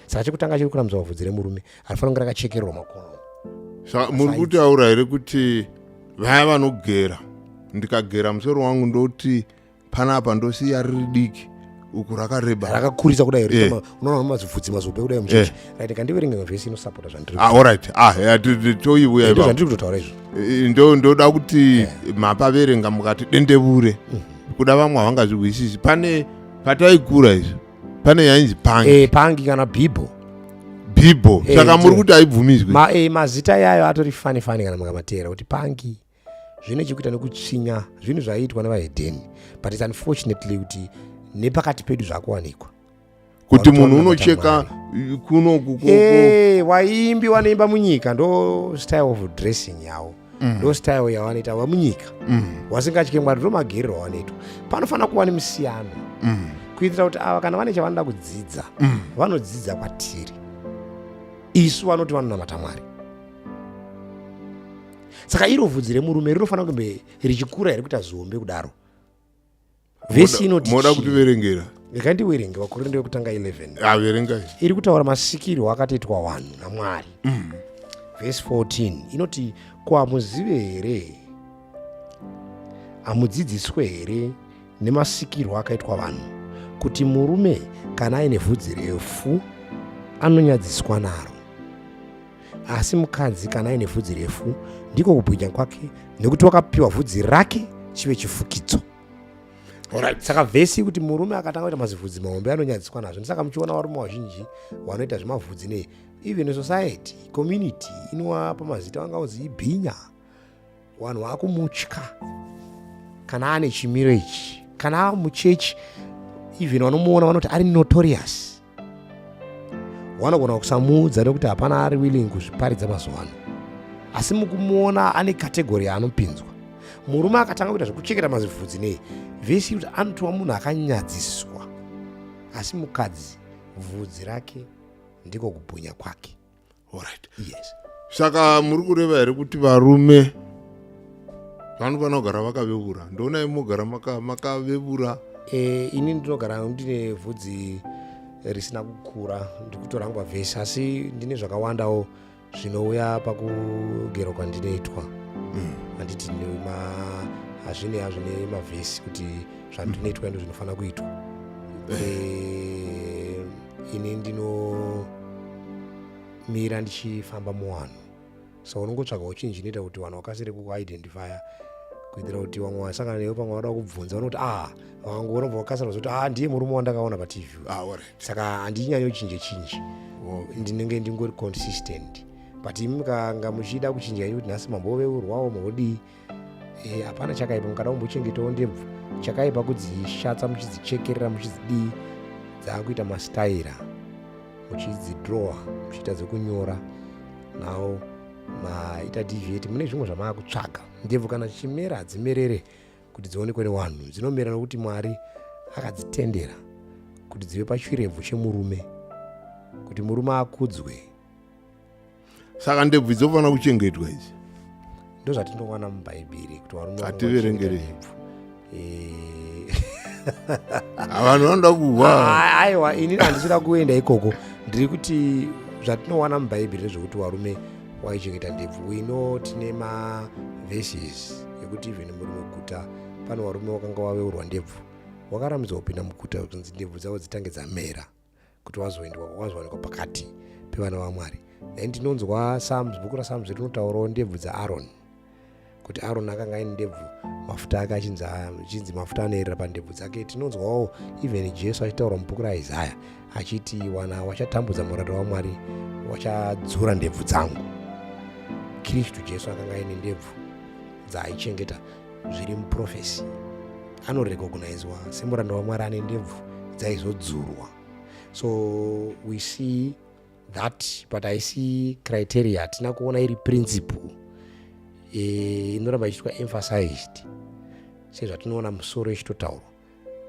Saka chekutanga chiri kurambidzwa, vhudzi remurume harifanira kunge rakachekererwa makono. Saka muri kutaura here kuti vaya vanogera, ndikagera musoro wangu ndoti panapa ndosiya riri diki, uku rakareba? Rakakurisa kudai. Unoona mazibvudzi mazombe kudai muchechi, right? Kandiverenge vhesi inosapota zvandiri Ah, alright, ah ya, toiuya ipapo. Zvandiri kutotaura izvo. Ndoda kuti mapaverenga mukati dendevure, kuda vamwe havangazvihwisisi. Pane pataikura izvo, pane yainzi pangi. Pangi kana bhibho. Bhibho. Saka muri kuti haibvumidzwi? Mazita yayo atori funny funny kana mukamateera kuti pangi zvine chekuita nekutsvinya, zvinhu zvaiitwa nevahedheni, but its unfortunately kuti nepakati pedu zvakuwanikwa. Kuti munhu unocheka kuno Waimbi wanoimba munyika, ndo style of dressing yavo, ndo style yavanoita vamunyika wasingatye Mwari, ndo magerero avanoitwa. Panofanira kuva nemusiyano kuitira kuti ava kana vane chavanoda kudzidza, vanodzidza kwatiri isu vanoti vanonamata Mwari. Saka iro vhudzi remurume rinofanira kunge richikura here kuita zihombe kudaro? Vhesi inoti Moda kutiverengera? Regai ndiwerenge Vakorinde wekutanga 11. Ah, verengai. Iri kutaura masikirwo akatoitwa vanhu naMwari. Vhesi 14 inoti, "Ko hamuzive here, hamudzidziswe here nemasikirwo akaitwa vanhu, kuti murume kana aine vhudzi refu anonyadziswa naro, asi mukadzi kana aine vhudzi refu ndiko kubwinya kwake, nekuti wakapiwa vhudzi rake chive chifukidzo?" Saka vhesi kuti murume akatanga kuita mazivhudzi mahombe anonyadziswa nazvo. Ndisaka muchiona varume vazhinji vanoita zvemavhudzi nei, even society, community inovapa mazita, vanga uzi ibhinya, vanhu vakumutya kana ane chimiro ichi. Kana ava muchechi, even vanomuona vanoti ari notorious. Vanogona kusamuudza nekuti hapana ari willing kuzviparidza mazuva ano, asi mukumuona ane category yaanopinzwa. Murume akatanga kuita zvekuchekera mazivhudzi nei, vhesi kuti anotova munhu akanyadziswa, asi mukadzi vhudzi rake ndiko kubwinya kwake. Alright. Yes. Saka muri kureva here kuti varume vanofanira kugara vakaveura? Ndoonai mogara makavevura. Ini ndinogara ndine vhudzi risina kukura, ndikutorangwa vhesi, asi ndine zvakawandawo zvinouya pakugerwa kwandinoitwa. Handiti hazvine hazvo nemavhesi kuti zvandinoitwa ndo zvinofanira kuitwa. Ini ndinomira ndichifamba muvanhu, so unongotsvagawo chinhu chinoita kuti vanhu vakasire kuidentifya, kuitira kuti vamwe vasangana newe pamwe vada kubvunza vanoti, ah, vakangoona bva vakasira kuzoti, "Ah, ndiye murume wandakaona paTV." Ah, alright. Saka handinyanyo chinje chinji, ndinenge ndingori consistent, but imi mukanga muchida kuchinja kuti nhasi mamboveurwawo mambodii, hapana chakaipa. Mukada kumbochengetawo ndebvu, chakaipa kudzishatsa muchidzichekerera, muchidzidii, dzaakuita mastaira, muchidzidrowa, muchiita dzekunyora, nawo maita deviate mune zvimwe zvamaakutsvaga. Ndebvu kana chichimera, hadzimerere kuti dzionekwe nevanhu, dzinomera nokuti Mwari akadzitendera kuti dzive pachirebvu chemurume, kuti murume akudzwe. Saka ndebvu dzofanira kuchengetwa idzi? Ndo zvatinowana mubhaibheri kuti varume Hativerengerei. ndebvu. Ah, vanhu vanoda kuhwa. Aiwa, ini handisida kuenda ikoko. Ndiri kuti zvatinowana mubhaibheri ndezvekuti varume waichengeta ndebvu. We know tine maverses ekuti even muri muguta pane varume wakanga waveurwa ndebvu, wakarambidzwa kupinda muguta, kunzi ndebvu dzavo dzitange dzamera kuti wazoendwa, wazowanikwa pakati pevana vaMwari. Then tinonzwa Psalms, bhuku raPsalms rinotaurawo ndebvu dzaAron, kuti Aron akanga aine ndebvu, mafuta ake achinzi mafuta anoerera pandebvu dzake. Tinonzwawo even Jesu achitaura mubhuku raIsaya achiti, "Wana wachatambudza muranda waMwari wachadzura ndebvu dzangu." Kristu Jesu akanga aine ndebvu dzaaichengeta, zviri muprophecy. Anorecognizwa semuranda waMwari ane ndebvu dzaizodzurwa. So we see that, but haisi criteria. Hatina kuona iri principle inoramba ichiitwa emphasized sezvatinoona musoro ichitotaurwa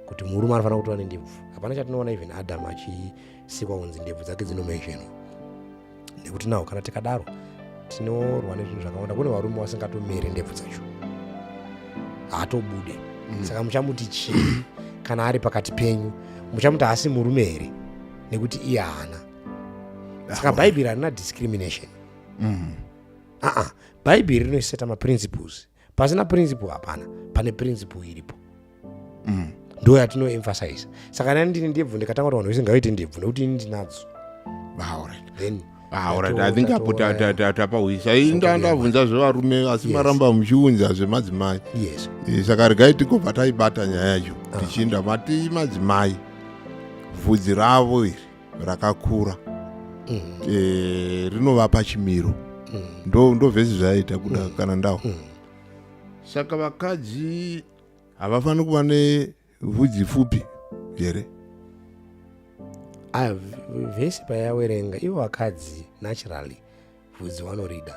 kuti murume anofanira kutova nendebvu. Hapana chatinoona even Adam achisikwa kunzi ndebvu dzake dzinomentionwa, nekuti nawo kana tikadaro tinorwa nezvinhu zvakawanda. Kune varume vasingatomere ndebvu dzacho, haatobude. Saka muchamuti chii kana ari pakati penyu? Muchamuti haasi murume here nekuti iye haana? Saka Bhaibheri harina discrimination. Aa, Bhaibheri rinoseta maprinciples. Pasina principle hapana, pane principle iripo. Ndo yatinoemphasize. Saka nani ndine ndebvu, ndikatanga kuti vanhu vese ngavaite ndebvu nekuti ini ndinadzo, then Alright, I think apo tapahwisa. Ndabvunza zvevarume, asi maramba muchiunza zvemadzimai. Yes. Saka regai tigobva taibata nyaya yacho. Tichiinda mati madzimai vhudzi ravo iri rakakura rinovapa chimiro. Ndo vhesi zvaita kuda kana ndawo. Saka vakadzi havafaniri kuva nevhudzi fupi here? Aya vhesi payawerenga, ivo vakadzi naturally vhudzi vanorida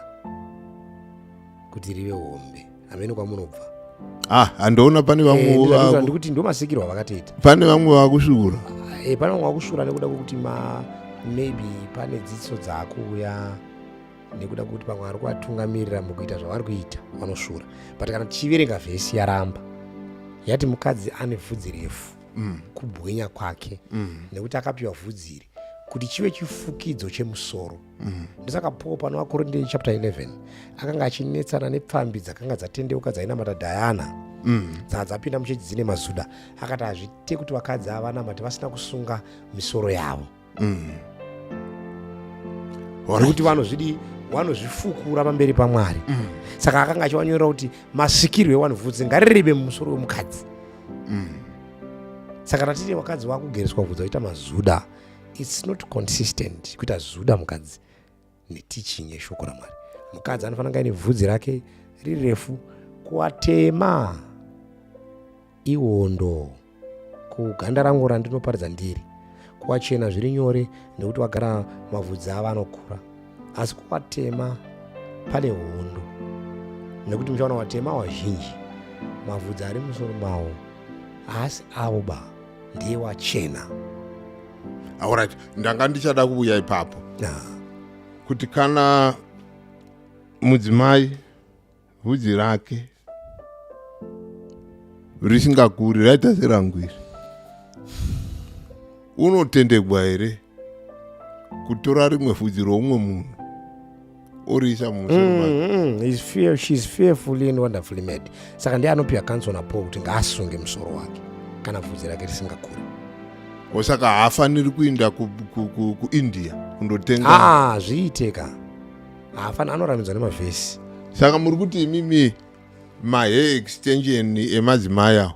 kuti rive hombe. Hamene kwamunobva. Ah, handiona pane vamwe. Ndikuti ndo masikirwo avakatoita. Pane vamwe vakusvuura. Pane vamwe vakusvuura nekuda kwekuti ma maybe pane dzidziso dzaakuuya, nekuda kwekuti pamwe ari kuvatungamirira mukuita zvavari kuita, vanosvuura. But kana tichiverenga vhesi, yaramba yati mukadzi ane vhudzi refu kubwinya kwake, nekuti akapiwa vhudzi iri kuti chive chifukidzo chemusoro. Ndosaka Paul pano vaKorinde chapter 11 akanga achinetsana nepfambi dzakanga dzatendeuka dzainamata Diana, dzanga dzapinda muchechi dzine mazuda. Akati hazviite kuti vakadzi ava vanamate vasina kusunga misoro yavo, nekuti vanozvidi, vanozvifukura pamberi paMwari. Saka akanga achivanyorera kuti masikirwo ewanhu, vhudzi ngarirebe mumusoro wemukadzi. Saka natiti vakadzi vakugereswa vhudzi vaita mazuda, it's not consistent kuita zuda mukadzi neteaching yeshoko raMwari. Mukadzi anofanira kunge aine bvudzi rake riri refu. Kuwatema iwondo kuganda rangu randinoparidza ndiri kuwachena zviri nyore, nekuti wagara mavhudzi avo anokura. Asi kuwatema pane hondo, nekuti muchaona watema wazhinji mavhudzi ari musoro mavo haasi avo ba, ndiye wachena. Alright, ndanga ndichada kuuya ipapo kuti kana mudzimai vhudzi rake risingakuri, raita serangu iri, unotendegwa here kutora rimwe vhudzi roumwe munhu oriisa mumusoro make? She's fearfully and wonderfully made. Saka ndiye anopiwa counsel naPaul kuti ngaasunge musoro wake kana bvudzi rake risingakuri. Saka haafaniri kuinda kuIndia kundotenga? Ah, zviiteka, haafani, anoramidzwa nemavhesi. Saka muri kuti imimi mahair extension emadzimai awo,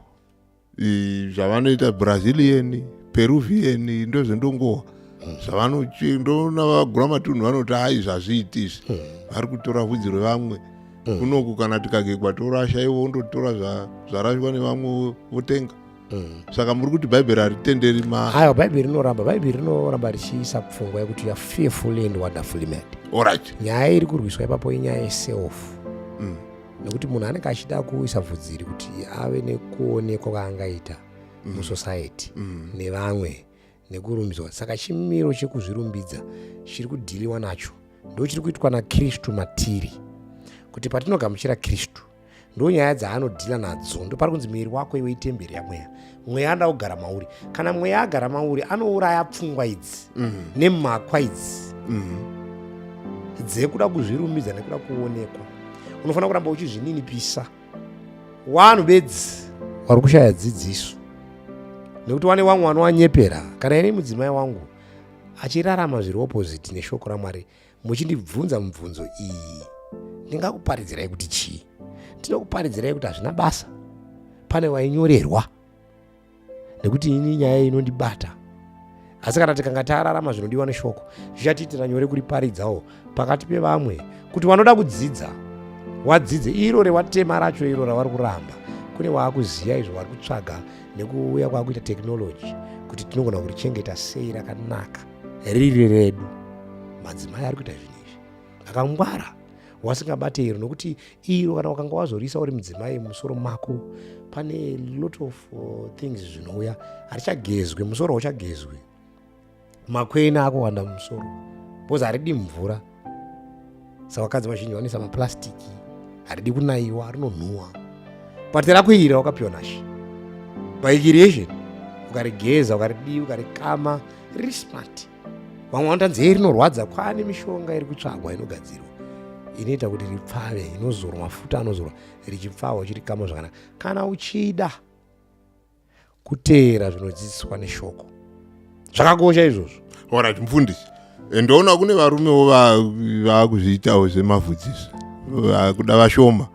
zvavanoita Brazilian, Peruvian, ndozvendongowa zvavanondoona vagura matunhu vanoti hai, zvazviiti izvi, vari kutora vhudzi revamwe. Kunoku kana tikagegwa torasha, ivo vondotora zvarashwa nevamwe votenga. Saka muri kuti Bhaibheri haritenderi ma Aiwa, Bhaibheri rinoramba richiisa pfungwa yekuti you are fearfully and wonderfully made. Nyaya iri kurwiswa ipapo inyaya yeself, nekuti munhu anenge achida kuisa bvudzi iri kuti ave nekuonekwa kwaangaita musociety nevamwe nekurumbidzwa. Saka chimiro chekuzvirumbidza chiri kudhiliwa nacho ndo chiri kuitwa naKristu matiri, kuti patinogamuchira Kristu, ndo nyaya dzaanodhila nadzo. Ndo pari kunzi muviri wako iwe itemberi yaMweya, Mweya anoda kugara mauri. Kana Mweya agara mauri, anouraya pfungwa idzi nemakwa idzi dzekuda kuzvirumbidza nekuda kuonekwa. Unofanira kuramba uchizvininipisa. Vanhu bedzi vari kushaya dzidziso, nekuti wane vamwe vanowanyepera. Kana ini mudzimai wangu achirarama zviri opposite neshoko raMwari, muchindibvunza mubvunzo iyi, ndingakuparidzirai kuti chii? Ndinokuparidzirai kuti hazvina basa, pane wainyorerwa, nekuti ini nyaya inondibata. Asi kana tikanga tararama zvinodiwa neshoko, zvichatiitira nyore kuriparidzawo pakati pevamwe, kuti vanoda kudzidza wadzidze. Iro rewatema racho, iro ravari kuramba. Kune waakuziva izvo vari kutsvaga nekuuya kwaakuita technology kuti tinogona kurichengeta sei rakanaka riri redu. Madzimai ari kuita zvinhu izvi akangwara, wasingabate iro, nokuti iro kana wakanga wazorisa uri mudzimai mumusoro mako, pane lot of things zvinouya. Harichagezwe musoro, hauchagezwe, makwena akuwanda mumusoro because haridi mvura. Saka vakadzi vazhinji vanoisa maplastiki, haridi kunayiwa, rinonhuwa. But rakuira wakapiwa nashe by creation, ukarigeza, ukaridii, ukarikama, riri smart. Vamwe vanotanzi hei rinorwadza. Kwane mishonga iri kutsvagwa inogadzirwa inoita kuti ripfave, inozorwa, mafuta anozorwa richipfava, uchirikama zvakanaka. Kana uchida kuteera zvinodzidziswa neshoko, zvakakosha izvozvo. Alright, mufundisi, ndoona kune varumewo vaakuzviitawo zvemavhudziso, kuda vashoma.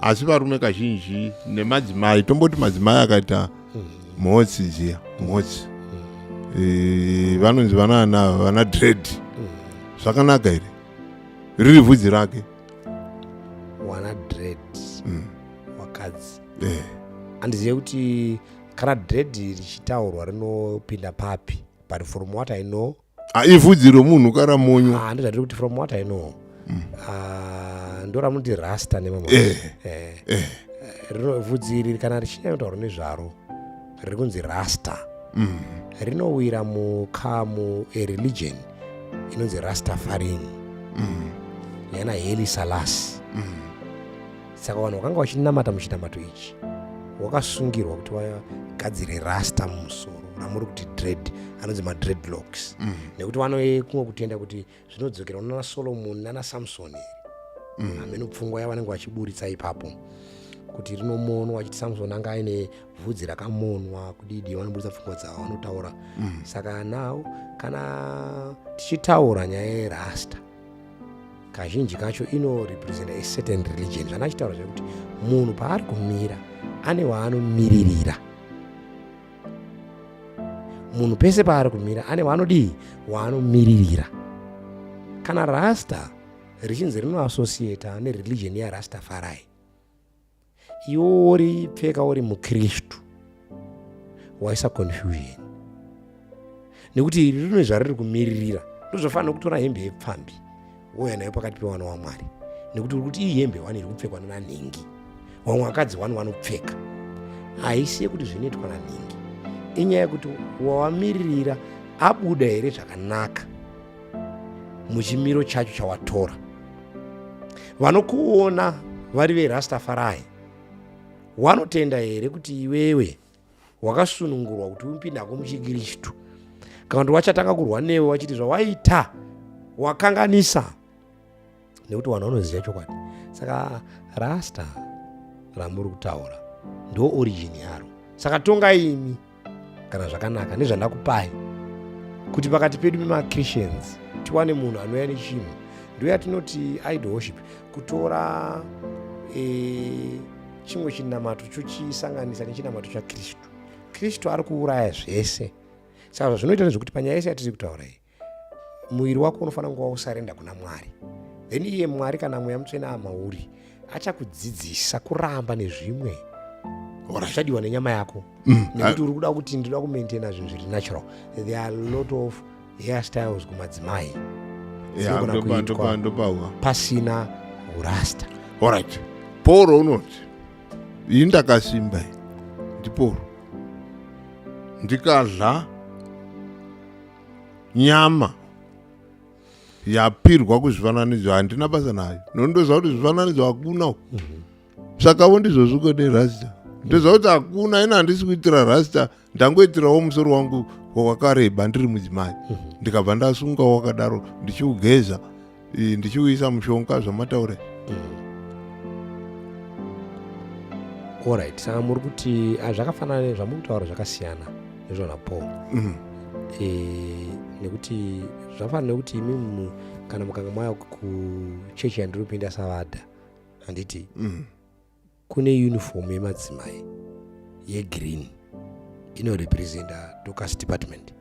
Asi varume kazhinji nemadzimai, tomboti madzimai akaita mhotsi dziya, mhotsi, vanonzi vanaana vana dread. Zvakanaka here riri vhudzi rake? Wana dread wakadzi? Handizive kuti kana dread richitaurwa rinopinda papi, but from what I know, Ah, ivhudzi romunhu karamonywa. Ah, ndizvatiri kuti from what I know, ah, ndo ramunoti rasta nemamwe. Vhudzi iri kana richinyanyotaurwa nezvaro riri kunzi rasta, rinowira mukamu ereligion inonzi Rastafarian yana Haile Selassie. Saka vanhu vakanga vachinamata muchinamato ichi wakasungirwa kuti vagadzire rasta mumusoro ramuri kuti dread, anonzi madreadlocks, nekuti vano kumwe kutenda kuti zvinodzokera nana Solomon nana Samson here. Hameno pfungwa yavanenge vachiburitsa ipapo kuti rinomonwa, achiti Samson anga aine vhudzi rakamonwa kudidi. Vanoburitsa pfungwa dzavo vanotaura. Saka now kana tichitaura nyaya yerasta, kazhinji kacho inorepresenta a certain religion. Zvandachitaura zvekuti munhu paari kumira ane waanomiririra, munhu pese paari kumira ane waanodii, waanomiririra. Kana rasta richinzi rinoassociata nereligion yaRastafari, iwo woripfeka uri mukristu, waisa confusion, nekuti iri rine zvariri kumiririra. Ndozvofanira kutora hembe yepfambi wouya nayo pakati pevana waMwari, nekuti uri kuti iyi hembe wani iri kupfekwa nanhingi, vamwe vakadzi wani vanopfeka. Haisi yekuti zvinoitwa nanhingi, inyaya yekuti wawamiririra abuda here zvakanaka muchimiro chacho chawatora. Vanokuona vari verastafari wanotenda here kuti iwewe wakasunungurwa kuti upindako muchikristu, kana kuti wachatanga kurwa newe wachiti zvawaita wakanganisa, nekuti vanhu vanoziva chokwadi. Saka rasta ramuri kutaura ndo origin yaro. Saka tongai imi kana zvakanaka nezvandakupai, kuti pakati pedu memaChristians tiwane munhu anouya nechinhu. Ndo yatinoti idol worship, kutora chimwe chinamato chochisanganisa nechinamato chaKristu. Kristu ari kuuraya zvese. Saka zvazvinoita ndezvekuti panyaya yese yatiri kutaura iyi, muviri wako unofanira kunge wausarenda kuna Mwari. Then iye Mwari kana Mweya Mutsvene amauri achakudzidzisa kuramba nezvimwe zvichadiwa nenyama yako, nekuti uri kuda kuti ndinoda kumaintaina zvinhu zviri natural. There are a lot of hairstyles kumadzimai dzinogona kuitwa Ndopawa pasina urasta. Alright, Pauro unoti, "Ini ndakasimba." Iyi ndiPauro. "Ndikadla nyama yapirwa kuzvifananidzo, handina basa nayo, nondoziva kuti zvifananidzo hakuna uku." Sakawo ndizvozvo nerasta, ndoziva kuti hakuna. Ina handisi kuitira rasta, ndangoitirawo musoro wangu wakareba ndiri mudzimai, ndikabva ndasunga wakadaro, ndichiugeza, ndichiuisa mushonga zvamataura. Alright, saka muri kuti, ah, zvakafanana nezvamuri kutaura zvakasiyana nezvana Paul. Nekuti zvafanana nekuti imi kana mukanga mauya kuchechi yandiri kupinda savadha, handiti? Kune uniform yemadzimai yegreen inorepresenta Dorcas department.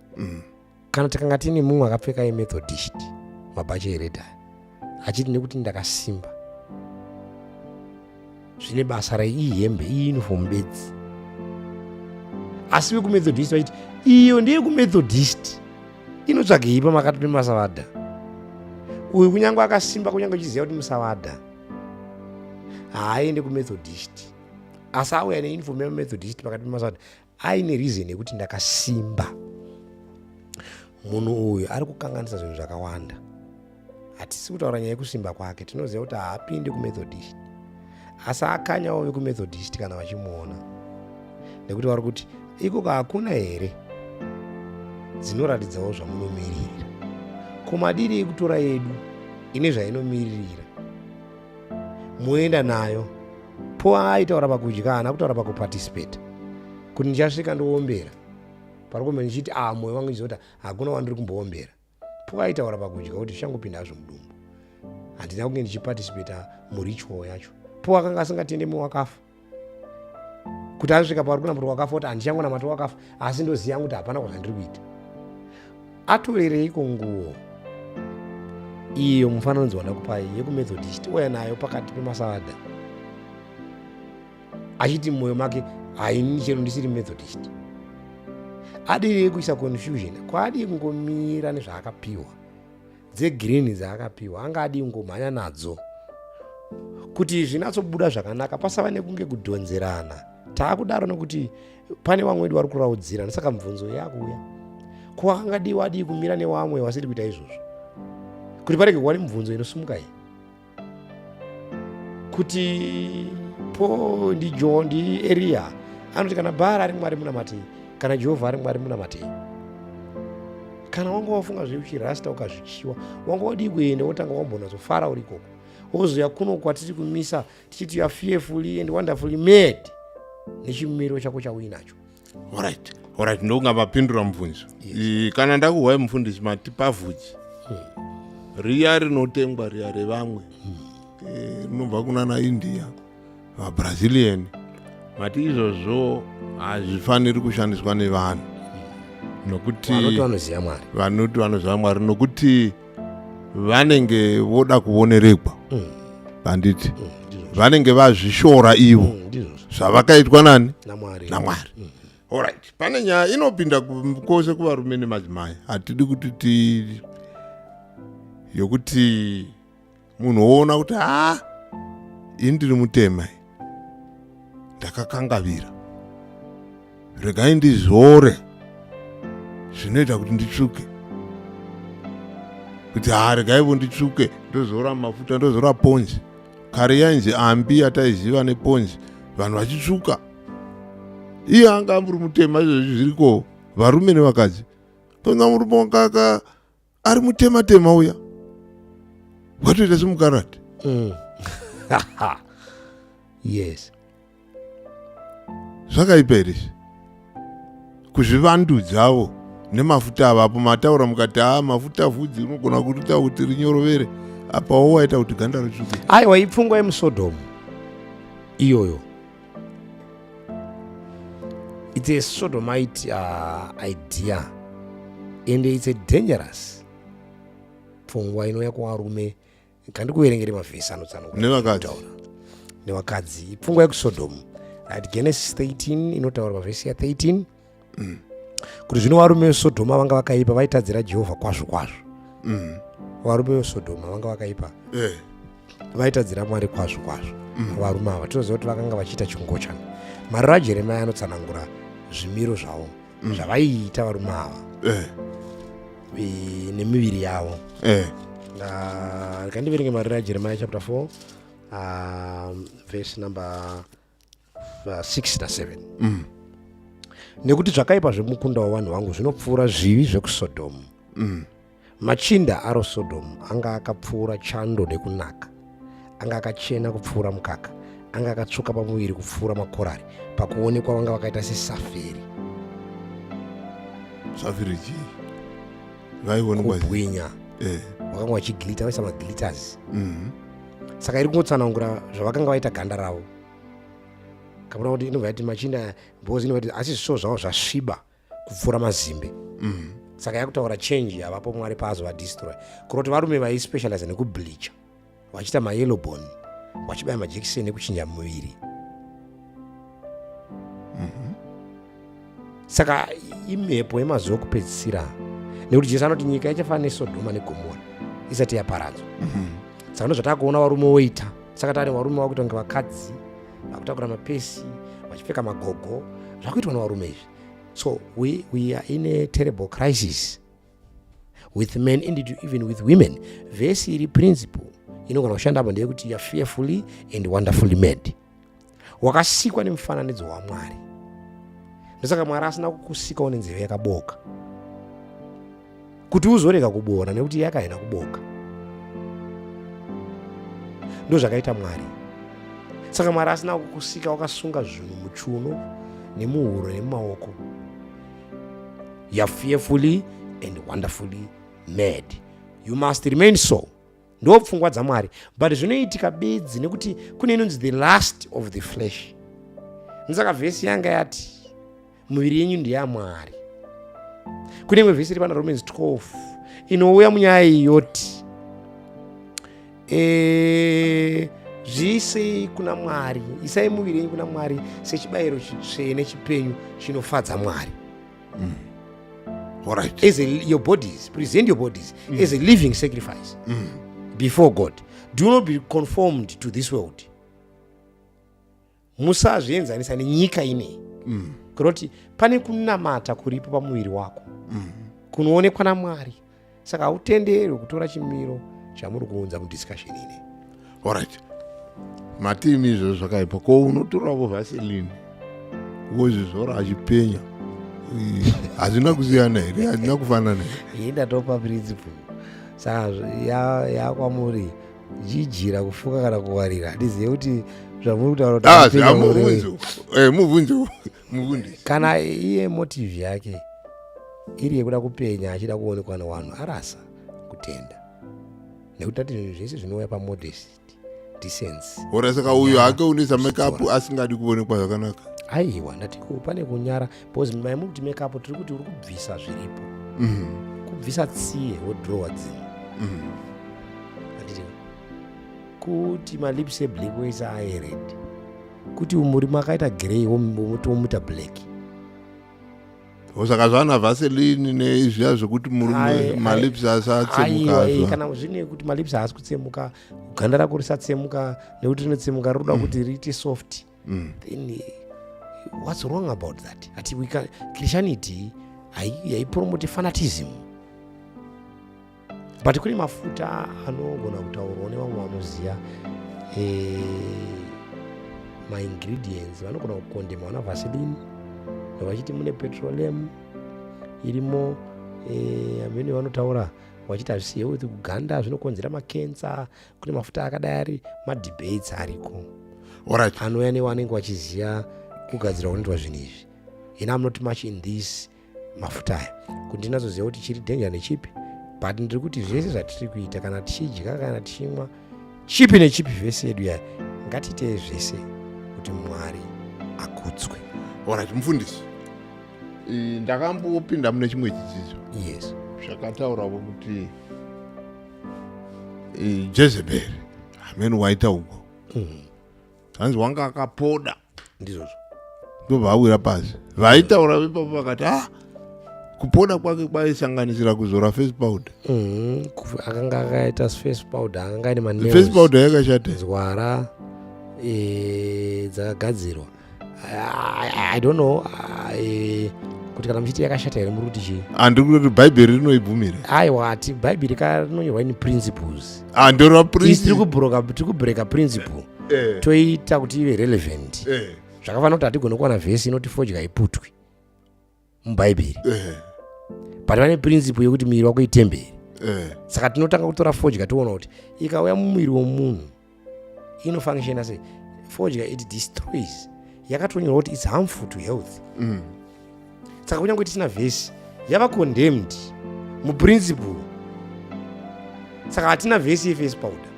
Kana tikanga tine mumwe akapfeka yeMethodist, mabhachi ered aya, achiti nekuti ndakasimba. Zvine basa rei iyi hembe, iyi uniform bedzi? Asi vekuMethodist vachiti iyo ndeyekuMethodist, inotsvagei pamakati pemasavadha? Uyu kunyange akasimba, kunyange achiziva kuti musavadha, haaende kuMethodist, asi auya neuniform yeMethodist pakati pemasavadha aine reason yekuti ndakasimba. Munhu uyu ari kukanganisa zvinhu zvakawanda. Hatisi kutaura nyaya yekusimba kwake, tinoziva kuti haapindi kuMethodist, asi akanyawo vekuMethodist kana vachimuona, nekuti vari kuti ikoko hakuna here dzinoratidzawo zvamunomiririra? Ko madiri ekutora yedu ine zvainomiririra moenda nayo? Po aitaura pakudya, haana kutaura pakuparticipata kuti ndichasvika ndoombera pari kumbe ndichiti a ah, mwoyo wangu ndiziva kuti hakuna wandiri kumboombera. Po aitaura pakudya kuti zvichangopinda hazvo mudumbu, handina kunge ndichiparticipata muritual yacho. Po akanga asingatende muwakafa, kuti asvika pauri kunamata wakafa, kuti handichangonamata wakafa, asi ndoziva kuti hapana kwazvandiri kuita. Atorereiko nguo iyo mufananidzo wandakupai yekuMethodist, ouya nayo pakati pemasavadha achiti mumwoyo make, haini chero ndisiri Methodist? Adirei kuisa confusion? Kwaadii kungomira nezvaakapiwa, dzegreen dzaakapiwa? Anga adii kungomhanya nadzo kuti zvinatsobuda zvakanaka, pasava nekunge kudhonzerana? Taakudaro nekuti pane vamwe vedu vari kuraudzira, ndosaka mubvunzo yakuuya. Ko akangadiwa adii kumira newamwe vasiri kuita izvozvo, kuti parege kuva nemubvunzo inosumuka iyi, kuti po ndijo ndiEriya anoti kana Bhaara ari Mwari munamatei, kana Jehovha ari Mwari munamatei? Kana wanga wafunga zveuchirasta ukazvichiwa, wanga wadii kuenda wotanga wambonatsofara uri ikoko, wozoya kuno kwatiri kumisa tichiti you are fearfully and wonderfully made nechimiro chako chauinacho? Alright, alright, ndokunga vapindura mubvunzo. Yes. Kana ndakuhwai mufundisi, mati pavhudzi riya rinotengwa riya revamwe rinobva kunana India, vaBrazilian, mati izvozvo hazvifaniri kushandiswa nevanhu nokuti vanoti vanoziva Mwari. Vanoti vanoziva Mwari, nokuti vanenge voda kuoneregwa. Handiti vanenge vazvishora ivo zvavakaitwa nani? NaMwari. NaMwari. Alright, pane nyaya inopinda kwose kuvarume nemadzimai, hatidi kuti ti yokuti munhu woona kuti ha, ini ndiri mutema, ndakakangavira, regai ndizore zvinoita kuti nditsvuke, kuti ha, regaivo nditsvuke, ndozora mafuta, ndozora ponzi. Kare yainzi ambi yataiziva neponzi, vanhu vachitsvuka. Iye anga amburi mutema. Izvozvi zviriko, varume nevakadzi. Tona murume wanga ari mutema tema uya watoita semukarati. Zvakaipa here izvi kuzvivandudzavo nemafuta avapo? Mataura mukati haa, mafuta vhudzi unogona kuriita kuti rinyorovere, apawo waita kuti ganda ritsvuke. Aiwa, ipfungwa yemuSodhomu iyoyo. It's a sodomite idea and it's a dangerous pfungwa inouya kuvarume. Kandikuverengere mavhesi anotsanangura. Nevakadzi. Kutaura nevakadzi, ipfungwa yekuSodhomu. Right, Genesis 13 inotaura pavhesi ya13 kuti zvino varume veSodhoma vanga vakaipa, vaitadzira Jehovha kwazvo kwazvo. Varume veSodhoma vanga vakaipa, vaitadzira Mwari kwazvo kwazvo. Varume ava tinoziva kuti vakanga vachiita chingochana. Mariro aJeremia anotsanangura zvimiro zvavo zvavaiita varume ava nemiviri yavo. Kandiverenge mariro aJeremia chapter 4, verse number 6 na7. Nekuti zvakaipa zvemukunda wavanhu vangu zvinopfuura zvivi zvekuSodhomu. Machinda aro Sodhomu anga akapfuura chando nekunaka, anga akachena kupfuura mukaka, anga akatsvuka pamuviri kupfuura makorari, pakuonekwa vanga vakaita sesafiri. Safiri chii? Vaionekwa Kubwinya. Vakanga vachiglitter, vaisa maglitters. Saka iri kungotsanangura zvavakanga vaita ganda ravo. Kapona kuti inobva yati machinda because inobva yati asi zviso zvavo zvasviba kupfuura mazimbe. Saka yakutaura change yavapo Mwari paazovadestroy, kuroti varume vaispecialize nekubleacha vachiita mayellow bone. Vachibaya majekiseni ekuchinja muviri. Saka imhepo yemazuva okupedzisira, nekuti Jesu anoti nyika ichafanana neSodhoma neGomora isati yaparadzwa. Saka ndozvatakuona varume voita. Saka tane varume vakuita kunge vakadzi, vakutakura mapesi, vachipfeka magogo, zvakuitwa nevarume izvi. So we are in a terrible crisis with men and even with women. Vhesi iri principle inogona kushanda apo ndeyekuti you are fearfully and wonderfully made. Wakasikwa nemufananidzo waMwari. Ndosaka Mwari asina kukusikawo nenzeve yakaboka kuti uzorega kuboora, nekuti iye akaina kuboka. Ndo zvakaita Mwari. Saka Mwari asina kukusika wakasunga zvinhu muchuno nemuhuro nemumaoko. You are fearfully and wonderfully made, you must remain so. Ndo pfungwa dzaMwari, but zvinoitika bedzi nekuti kune inonzi the lust of the flesh. Ndosaka vhesi yanga yati muviri yenyu ndeyamwari. Kune imwe vhesi iri pana Romans 12 inouya munyaya iyi yoti zviisei kuna Mwari, isai muviri yenyu kuna Mwari sechibayiro chitsvene, chipenyu, chinofadza Mwari. All right. Your bodies, present your bodies as a living sacrifice before God. Do not be conformed to this world. Musazvienzanisa nenyika inei. Kuroti pane kunamata kuripo pamuviri wako kunoonekwa naMwari. Saka hautenderwi kutora chimiro chamuri kuunza mudiscussion inei. Alright, matimi izvozvo zvakaipa. Ko unotorawo Vaseline wozvizora achipenya, hazvina kusiyana here? Hazvina kufanana here? Iyi ndatopa principle. Saka yakwamuri jijira kufuka kana kuwarira. Handizive kuti zvamuri kutaura kuti Ah, apenya mureve. Mubvunzo, mubvunzo, mubvundisi. Kana iye motive yake iri yekuda kupenya, achida kuonekwa nevanhu, arasa kutenda, nekuti tati zvinhu zvese zvinouya pamodesty, decency. Ora, saka uyo hake unoisa makeup asingadi kuonekwa zvakanaka? Aiwa, ndati pane kunyara, because mai muri kuti makeup, tiri kuti uri kubvisa zviripo. Kubvisa tsiye wodrowa dzimwe. Handiti kuti malips eblack woisa aered, kuti murimo akaita grey womuita black. Saka zvana Vaseline neizviya zvekuti murume malips asatsemuka. Aiwa, kana zvine kuti malips haasi kutsemuka, ganda rako risatsemuka, nekuti rinotsemuka, rinoda kuti riite soft. Then what's wrong about that? Ati we can, Christianity haipromote fanatism, but kune mafuta anogona kutaurwa nevamwe vanoziva maingredients. Vanogona kukondema vana Vaseline vachiti mune petroleum irimo. Amene vanotaura vachiti hazvisi healthy kuganda, zvinokonzera makensa. Kune mafuta akadai ari madebates ariko anouya nevanenge vachiziva kugadzira kunoitwa zvinhu izvi. Ina am not much in this mafuta aya kuti ndinatsoziva kuti chiri danger nechipi, but ndiri kuti zvese zvatiri kuita, kana tichidya, kana tichimwa, chipi nechipi, vhesi yedu yaya, ngatiitei zvese kuti Mwari akudzwe. Alright, mufundisi, ndakambopinda mune chimwe chidzidzo zvakataurawo kuti Jezebheri hamene waita uko, hanzi wanga akapoda. Ndizvozvo. Ndobva awira pasi. Vaitaura ipapo vakati, ah, kupoda kwake kwaisanganisira kuzora face powder. Akanga akaita face powder, akanga aine face manails, powder yakashata? Nzwara dzakagadzirwa. I don't know kuti kana muchiti yakashata here, muri kuti chii? Handiri kutoti Bhaibheri rinoibvumira. Aiwa, ati Bhaibheri ka rinonyorwa in principles. Handora. Isi tiri kubreaka principle, toita kuti ive relevant. Zvakafanira kuti hatigoni kuwana vhesi inoti fodya iputwi muBhaibheri, but vane principle yekuti muviri wako itemberi. Saka tinotanga kutora fodya, toona kuti ikauya mumuviri womunhu inofunctiona sei. Fodya, it destroys, yakatonyorwa kuti it's harmful to health. Saka kunyange tisina vhesi, yava condemned muprinciple. Saka hatina vhesi yeface powder,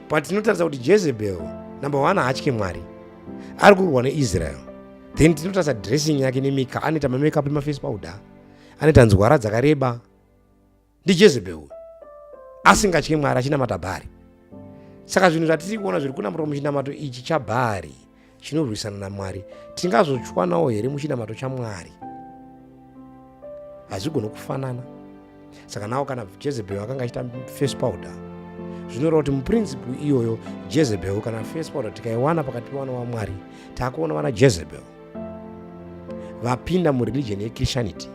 but tinotarisa kuti Jezebel, number one, haatye Mwari, ari kurwa neIsrael. Then tinotarisa dressing yake nemika, anoita mamakeup emaface powder, anoita nzwara dzakareba. NdiJezebel uyu asingatye Mwari, achinamata Bhari. Saka zvinhu zvatiri kuona zviri kunamatwa muchinamato ichi chaBhaari chinorwisana naMwari, tingazochwanawo here muchinamato chaMwari? Hazvigone kufanana. Saka nawo kana Jezebel akanga achiita face powder, zvinoreva kuti muprinciple iyoyo Jezebel kana face powder tikaiwana pakati pevana vaMwari, takuona vana Jezebel vapinda mureligion yeChristianity.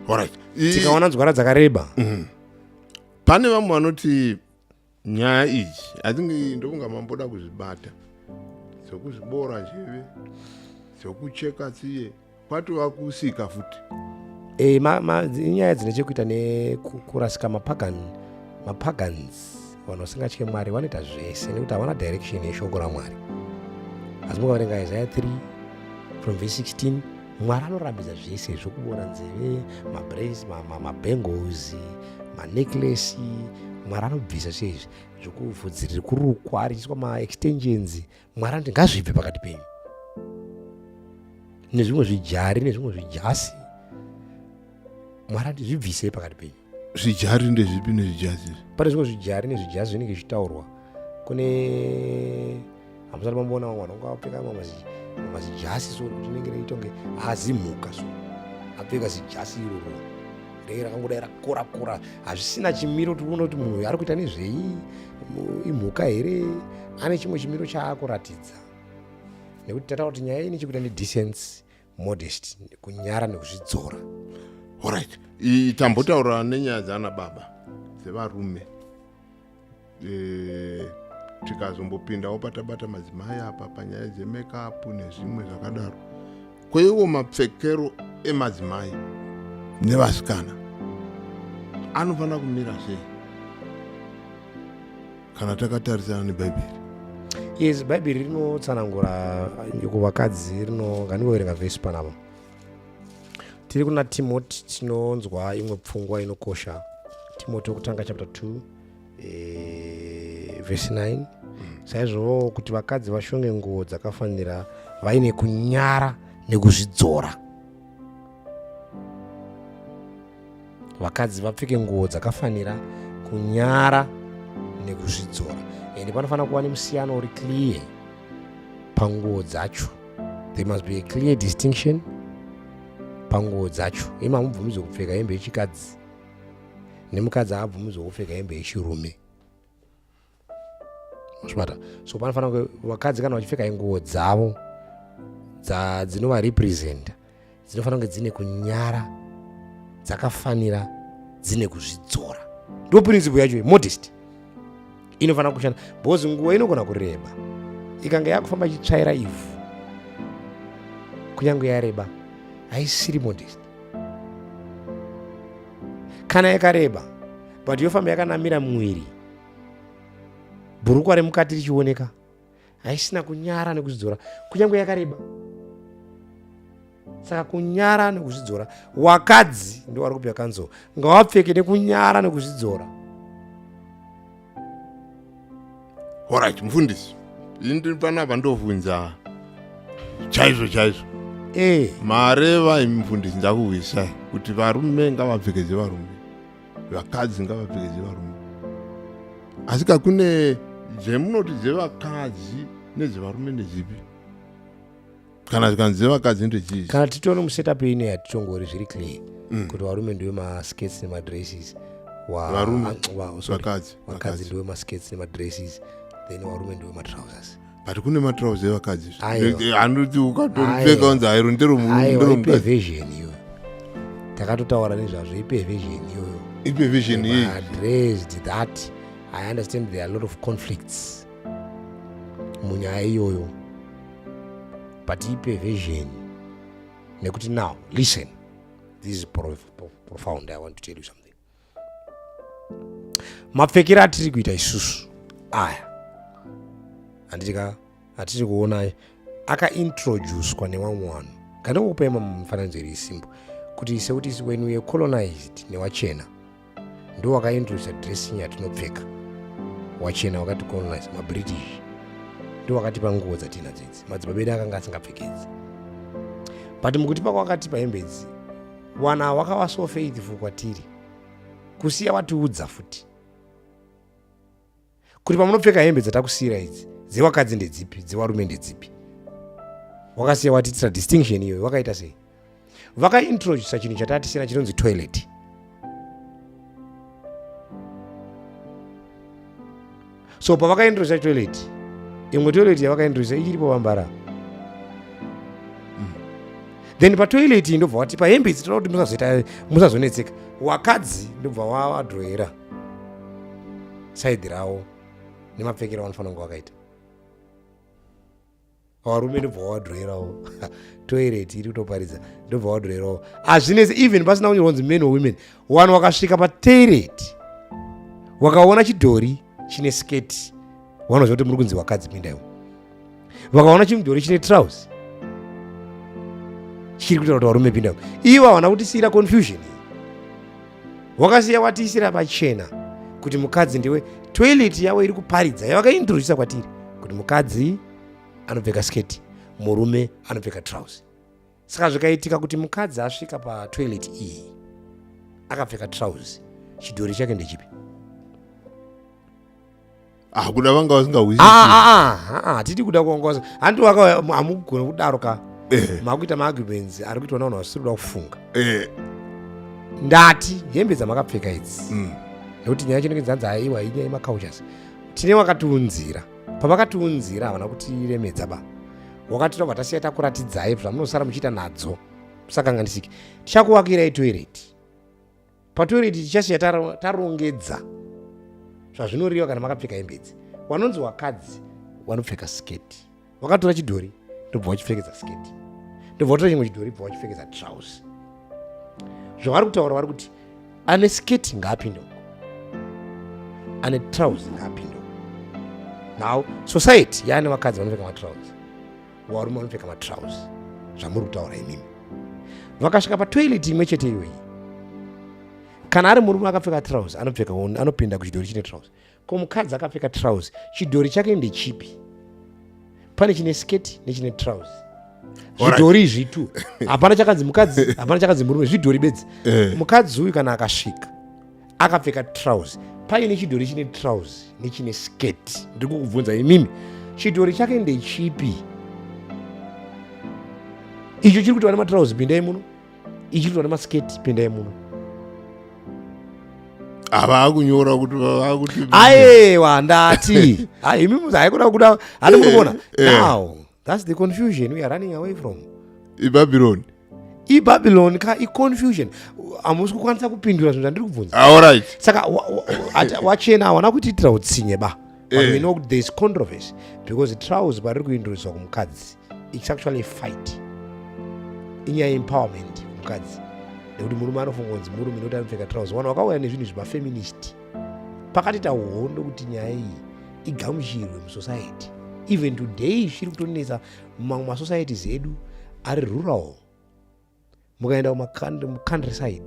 Alright. Tikaona nzwara dzakareba. Pane vamwe vanoti nyaya idzi, I think ndokunga mamboda kuzvibata, dzokuzvibora nzeve, dzokucheka tsiye, kwatova kusika futi. E, inyaya dzine chekuita nekurasika. Mapagans, vanhu vasingatye Mwari, vanoita zvese nekuti havana direction yeshoko raMwari. Asi mukaverenga Isaiah 3 from verse 16, Mwari anorambidza zvese zvokubora nzeve, mabrace, mabangles, manecklace. Mwari anobvisa zve izvi zvokuvhudzi riri kurukwa richiiswa maextensions. Mwari anoti ngazvibve pakati penyu, nezvimwe zvijari nezvimwe zvijasi. Mwari anoti zvibvisei pakati penyu. Zvijari ndezvipi nezvijasi? Pane zvimwe zvijari nezvijasi zvinenge zvichitaurwa. Kune, hamusati mamboona vamwe vanhu vanga vapfeka mazijasi so, kuti rinenge riita kunge azimhuka so, apfeka zijasi iroro rei rakangodai rakora kora, hazvisina chimiro. Tikuona kuti munhu uyu ari kuita nezvei? Imhuka here? Ane chimwe chimiro chaakuratidza, nekuti tataura kuti nyaya ine chekuita nedecency, modest, kunyara nekuzvidzora. Alright, tambotaura nenyaya dzaana baba, dzevarume, tikazombopindawo patabata madzimai apa panyaya dzemakeup nezvimwe zvakadaro. Kweiwo mapfekero emadzimai nevasikana anofanira kumira sei kana takatarisana neBhaibheri? Yes, Bhaibheri rinotsanangura kuvakadzi. Rino, ngandingoverenga vhesi panapa. Tiri kuna Timoti, tinonzwa imwe pfungwa inokosha. Timoti wokutanga chapter 2, vhesi 9. Saizvovo kuti vakadzi vashonge nguo dzakafanira, vaine kunyara nekuzvidzora. Vakadzi vapfeke nguo dzakafanira, kunyara nekuzvidzora. Ende panofanira kuva nemusiyano uri clear panguo dzacho. There must be a clear distinction panguo dzacho. Imi hamubvumidzwe kupfeka hembe yechikadzi, nemukadzi haabvumidzwe kupfeka hembe yechirume. Zvibata. So panofanira kunge vakadzi kana vachipfeka nguo dzavo dzinovarepresenta, dzinofanira kunge dzine kunyara, dzakafanira, dzine kuzvidzora. Ndo principle yacho. Modest inofanira kushanda, because nguo inogona kureba, ikanga yakufamba ichitsvaira ivhu, kunyange yareba haisiri modest. Kana yakareba but yofamba yakanamira mwiri, bhurukwa remukati richioneka, haisina kunyara nekuzvidzora, kunyange yakareba. Saka kunyara nekuzvidzora, wakadzi ndo vari kupiwa kanzo, ngawapfeke nekunyara nekuzvidzora. Alright, mufundisi, ini panapa ndovhunza chaizvo chaizvo. Mareva imi mufundisi, ndakuhwisai kuti varume ngavapfekedze varume, vakadzi ngavapfekedze varume, asi kakune dzemunoti dzevakadzi nedzevarume ndedzipi? Kana zvikanzi dzevakadzi ndechii? Kana titori musetup ino yatitongori, zviri clear kuti varume ndiwe maskirts nemadresses. Varume, Sorry, vakadzi, vakadzi vakadzi. Ndiwe maskirts nemadresses, then varume ndiwe matrousers. But kune matrousers evakadzi. Aiwa. Anoti ukatoripfeka Aiwa. unzi hairo Aiwa, nderomukadzi. Iperversion iyoyo, takatotaura nezvazvo, iperversion iyoyo. Iperversion iyi. Addressed that. I understand there are a lot of conflicts munyaya iyoyo, but iperversion, nekuti, now listen, this is profound. I want to tell you something. Mapfekero atiri kuita isusu aya, handiti ka, atiri kuona akaintroducwa nevamwe vanhu. Ngandingokupai mufananidzo iri simple, kuti sekuti when we were colonized newachena, ndo wakaintroduca dressing yatinopfeka. Wachena wakati colonize, maBritish, ndo wakatipa nguo dzatinadzo idzi. Madzibaba edu akanga asingapfekedzi, but mukutipa kwakatipa hembe idzi, wana wakava so faithful kwatiri kusiya watiudza futi. Kuti pamunopfeka hembe dzatakusiyira idzi, dzevakadzi ndedzipi, dzevarume ndedzipi? Wakasiya watiitira distinction iyoyo, wakaita sei? Vakaintrodusa chinhu chatatisina chinonzi toilet. So pavakaintrodusa toilet, imwe toilet yavakaintrodusa ichiripo vambara. Then patoilet iyi ndobva wati pahembe idzi toda kuti musazoita, musazonetseka. Wakadzi ndobva wavadroera side ravo nemapfekero avanofanira kunge vakaita. Varume ndobva wavadroerawo toilet iri kutoparidza, ndobva wadroerawo. Hazvinetsi, even pasina kunyorwa kunzi men or women. Vanhu vakasvika patoilet wakaona chidhori chine sketi, vanoziva kuti muri kunzi vakadzi pindaiwo. Vakaona chimudhori chine trouse, chiri kuita kuti varume pindaiwo. Ivo havana kutisiyira confusion iyi, wakasiya watiisira pachena kuti mukadzi ndiwe. Toilet yavo iri kuparidza yavakaintrodusa kwatiri kuti mukadzi anopfeka sketi, murume anopfeka trouse. Saka zvikaitika kuti mukadzi asvika patoilet iyi akapfeka trouse, chidhori chake ndechipi? Ah, kuda vanga vasingahwisisi. Hatidi kuda kuongoza, handi waka hamugone kudaro ka. Makuita maarguments ari kuitwa navanhu vasiri kuda kufunga. Ndati hembe dzamakapfeka idzi, nekuti nyaya chinenge dzanzi aiwa inyaya yemacultures, tine wakatiunzira. Pavakatiunzira havana kutiremedza ba, wakatira tasiya takuratidzai zvamunosara muchiita nadzo, musakanganisike. Tichakuvakirai toilet. Patoilet tichasiya tarongedza zvazvinoreva kana makapfeka hembe idzi. Wanonzi wakadzi wanopfeka sketi, wakatora chidhori ndobva wachipfekedza sketi, ndobva watora chimwe chidhori bva wachipfekedza trouse. Zvavari kutaura, vari kuti ane sketi ngaapinde uko, ane trouse ngaapinde uko. Now society yaane vakadzi vanopfeka matrouse, varume vanopfeka matrouse, zvamuri kutaura imimi. Vakasvika patoilet imwe chete iyoyi, kana ari murume akapfeka trouse anopfeka, anopinda kuchidhori chine trouse. Ko mukadzi akapfeka trouse, chidhori chake ndechipi? Pane chine sketi nechine trouse, zvidhori izvi tu. Hapana chakanzi mukadzi, hapana chakanzi murume, zvidhori bedzi. Mukadzi uyu kana akasvika akapfeka trouse, paine chidhori chine trouse nechine sketi, ndiri kukubvunza imimi, chidhori chake ndechipi? Icho chiri kuti vane matrouse pindai muno, ichi chiri kuti vane masketi pindai muno. Havakunyora kuti vakuti Aiwa, ndati imi haikuna kuda handi muri kuona. Now that's the confusion we are running away from. Ibabylon. Ibabylon ka, iconfusion. Hamusi kukwanisa kupindura zvinhu zvandiri kubvunza. Alright. Saka wachena hawana kutiitira utsinye ba, but we know there is controversy because trouse pariri kuintroducwa kumukadzi, it's actually a fight. Inyaya yeempowerment kumukadzi, nekuti murume anofunga kunzi murume nekuti anopfeka trouse. Vanhu vakauya nezvinhu zvemafeminist, pakatiita hondo kuti nyaya iyi igamuchirwe musociety. Even today zviri kutonetsa mumamwe masocieties edu ari rural. Mukaenda mucountryside,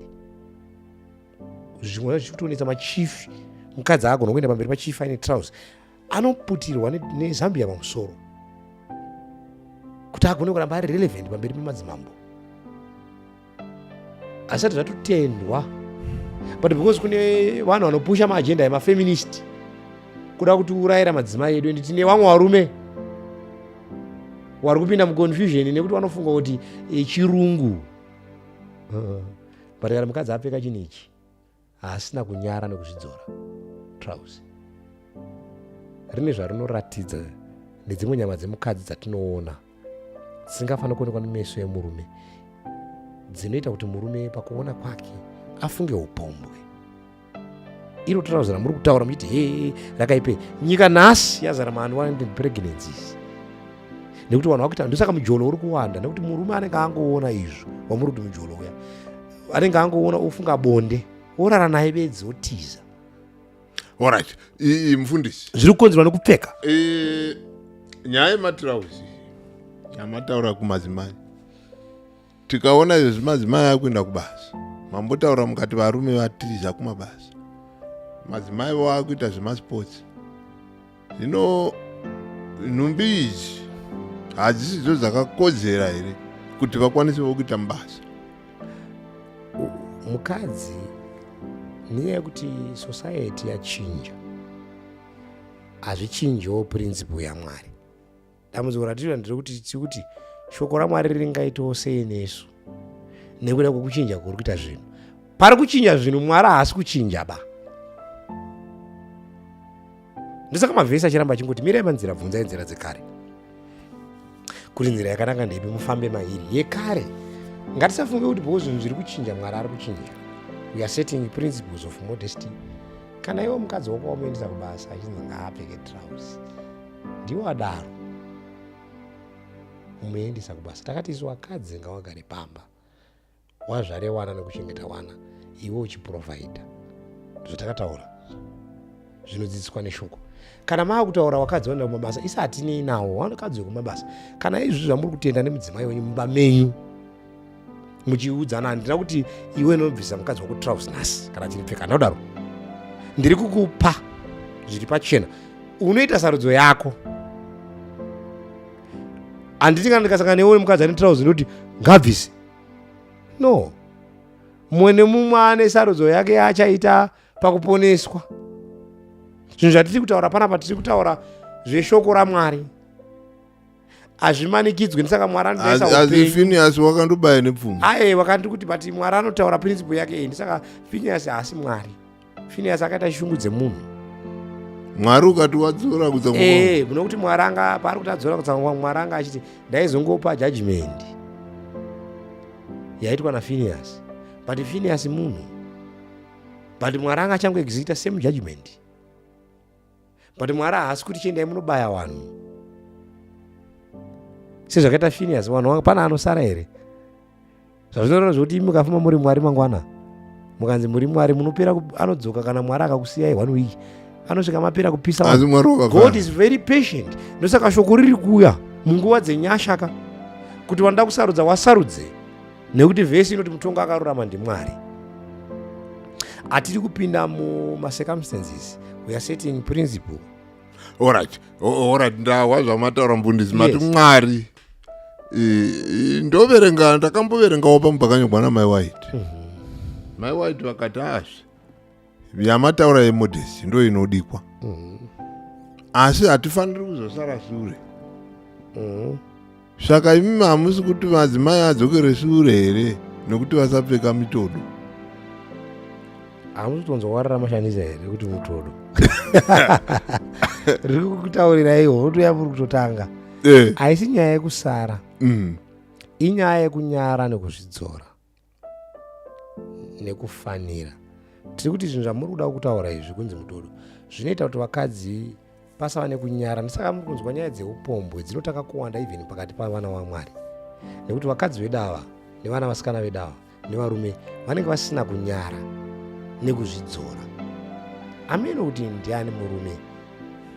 zvimwe zvacho zviri kutonetsa machief. Mukadzi agona kuenda pamberi pachief aine trouse, anoputirwa nezambia pamusoro kuti agone kuramba ari relevant pamberi pemadzimambo. Asati zvatotendwa, but because kune vanhu vanopusha maagenda emafeminist kuda kutiurayira madzimai edu, and tine vamwe varume vari kupinda muconfusion nekuti vanofunga kuti chirungu. But kana mukadzi apfeka chinhu ichi, haasina kunyara nekuzvidzora, trouse rine zvarinoratidza nedzimwe nyama dzemukadzi dzatinoona dzisingafaniri kuonekwa nemeso emurume, dzinoita kuti murume pakuona kwake afunge upombwe. Iro trouser ramuri kutaura muchiti he rakaipe, nyika nhasi yazara maunwanted pregnancies nekuti vanhu vakuita. Ndosaka mujolo uri kuwanda, nekuti murume anenge angoona izvo wamuri kuti mujolo uya, anenge angoona ofunga bonde, orara naye bedzi, otiza. Alright, mufundisi. Zviri kukonzerwa nekupfeka. Nyaya yematirauzi yamataura kumadzimai, tikaona izvezvi madzimai akuenda kubasa, mambotaura mukati varume vatiza kumabasa, madzimai vo akuita zvemasports. Zvino nhumbi idzi hadzisidzo dzakakodzera here kuti vakwanisewo kuita mubasa? Mukadzi, nenyaya yekuti society yachinja. Hazvichinjiwo principle yaMwari. Dambudziko ratiri nderekuti tiri kuti shoko raMwari ringaitawo sei nesu nekuda kwekuchinja kuri kuita zvinhu. Pari kuchinja zvinhu, Mwari haasi kuchinja ba. Ndosaka mavhesi achiramba achingoti mirai manzira, bvunzai nzira dzekare kuti nzira yakanaka ndeipi, mufambe mairi yekare. Ngatisafunge kuti because zvinhu zviri kuchinja, Mwari ari kuchinja. We are setting principles of modesty. Kana iwe mukadzi wako wamuendesa kubasa achinzi ngaapfeke trouse, ndiwo adaro umuendesa kubasa. Takati isu vakadzi ngawagare pamba, wazvare wana nekuchengeta wana, iwe uchiprovhaidha. Zvatakataura zvinodzidziswa neshoko. Kana mava kutaura wakadzi vanoenda kumabasa, isi hatinei nawo vanokadzi vekumabasa. Kana izvi zvamuri kutenda nemudzimai wenyu mumba menyu muchiudzana, handina kuti iwe inobvisa mukadzi wako trouse nhasi kana chiripfeka, ndodaro ndiri kukupa zviri pachena, unoita sarudzo yako. Handiti kana ndikasangana newe mukadzi ane trouse ndoti ngabvise, no. Mumwe nemumwe ane sarudzo yake yaachaita pakuponeswa. Zvinhu zvatiri kutaura panapa, tiri kutaura zveshoko raMwari, hazvimanikidzwi. Ndisaka Mwari anotaisa upenyu. Phineas wakandobaya nepfuma. Aye, wakandi kuti, but Mwari anotaura principle yake iyi. Ndisaka Phineas haasi Mwari. Phineas akaita shungu dzemunhu. Mwari ukati wadzora kutsamwa. Eh, nokuti Mwari anga paari kuti adzora kutsamwa, Mwari anga achiti ndaizongopa judgment yaitwa naPhineas, but Phineas munhu, but Mwari anga achangoexita same judgment. But Mwari haasi kuti chiendai munobaya vanhu sezvakaita Phineas. Vanhu pana anosara here? Zvazvinoreva zvekuti imi mukafamba muri Mwari, mangwana mukanzi muri Mwari munopera. Anodzoka kana Mwari akakusiyai one week, anosvika mapera kupisa. Asi Mwari wakafara. God is very patient. Ndosaka shoko riri kuuya munguva dzenyasha ka, kuti wanoda kusarudza wasarudze, nekuti vhesi inoti mutongo akarurama ndiMwari. Hatiri kupinda mumacircumstances, we are setting principle. Alright, ndahwa zvamataura mufundisi. Mati Mwari, ndoverenga, ndakamboverengawo pamubvakanyorwa namai White. Mai White vakati azve yamataura yemodesty ndo inodikwa, asi hatifaniri kuzosara sure. Saka imimi hamusi kuti madzimai adzokere sure here nekuti vasapfeka mitodo? Hamusi kutonzwa warara mashandisa here kuti mutodo riri kukutaurira iwo utoya muri kutotanga? Haisi nyaya yekusara, inyaya yekunyara nekuzvidzora nekufanira. Tiri kuti zvinhu zvamuri kuda kutaura izvi kunzi mutodo zvinoita kuti vakadzi pasava nekunyara. Ndisaka muri kunzwa nyaya dzeupombwe dzinotanga kuwanda even pakati pavana vaMwari, nekuti vakadzi vedu ava nevana vasikana vedu ava nevarume vanenge vasina kunyara nekuzvidzora. Amene kuti ndiani murume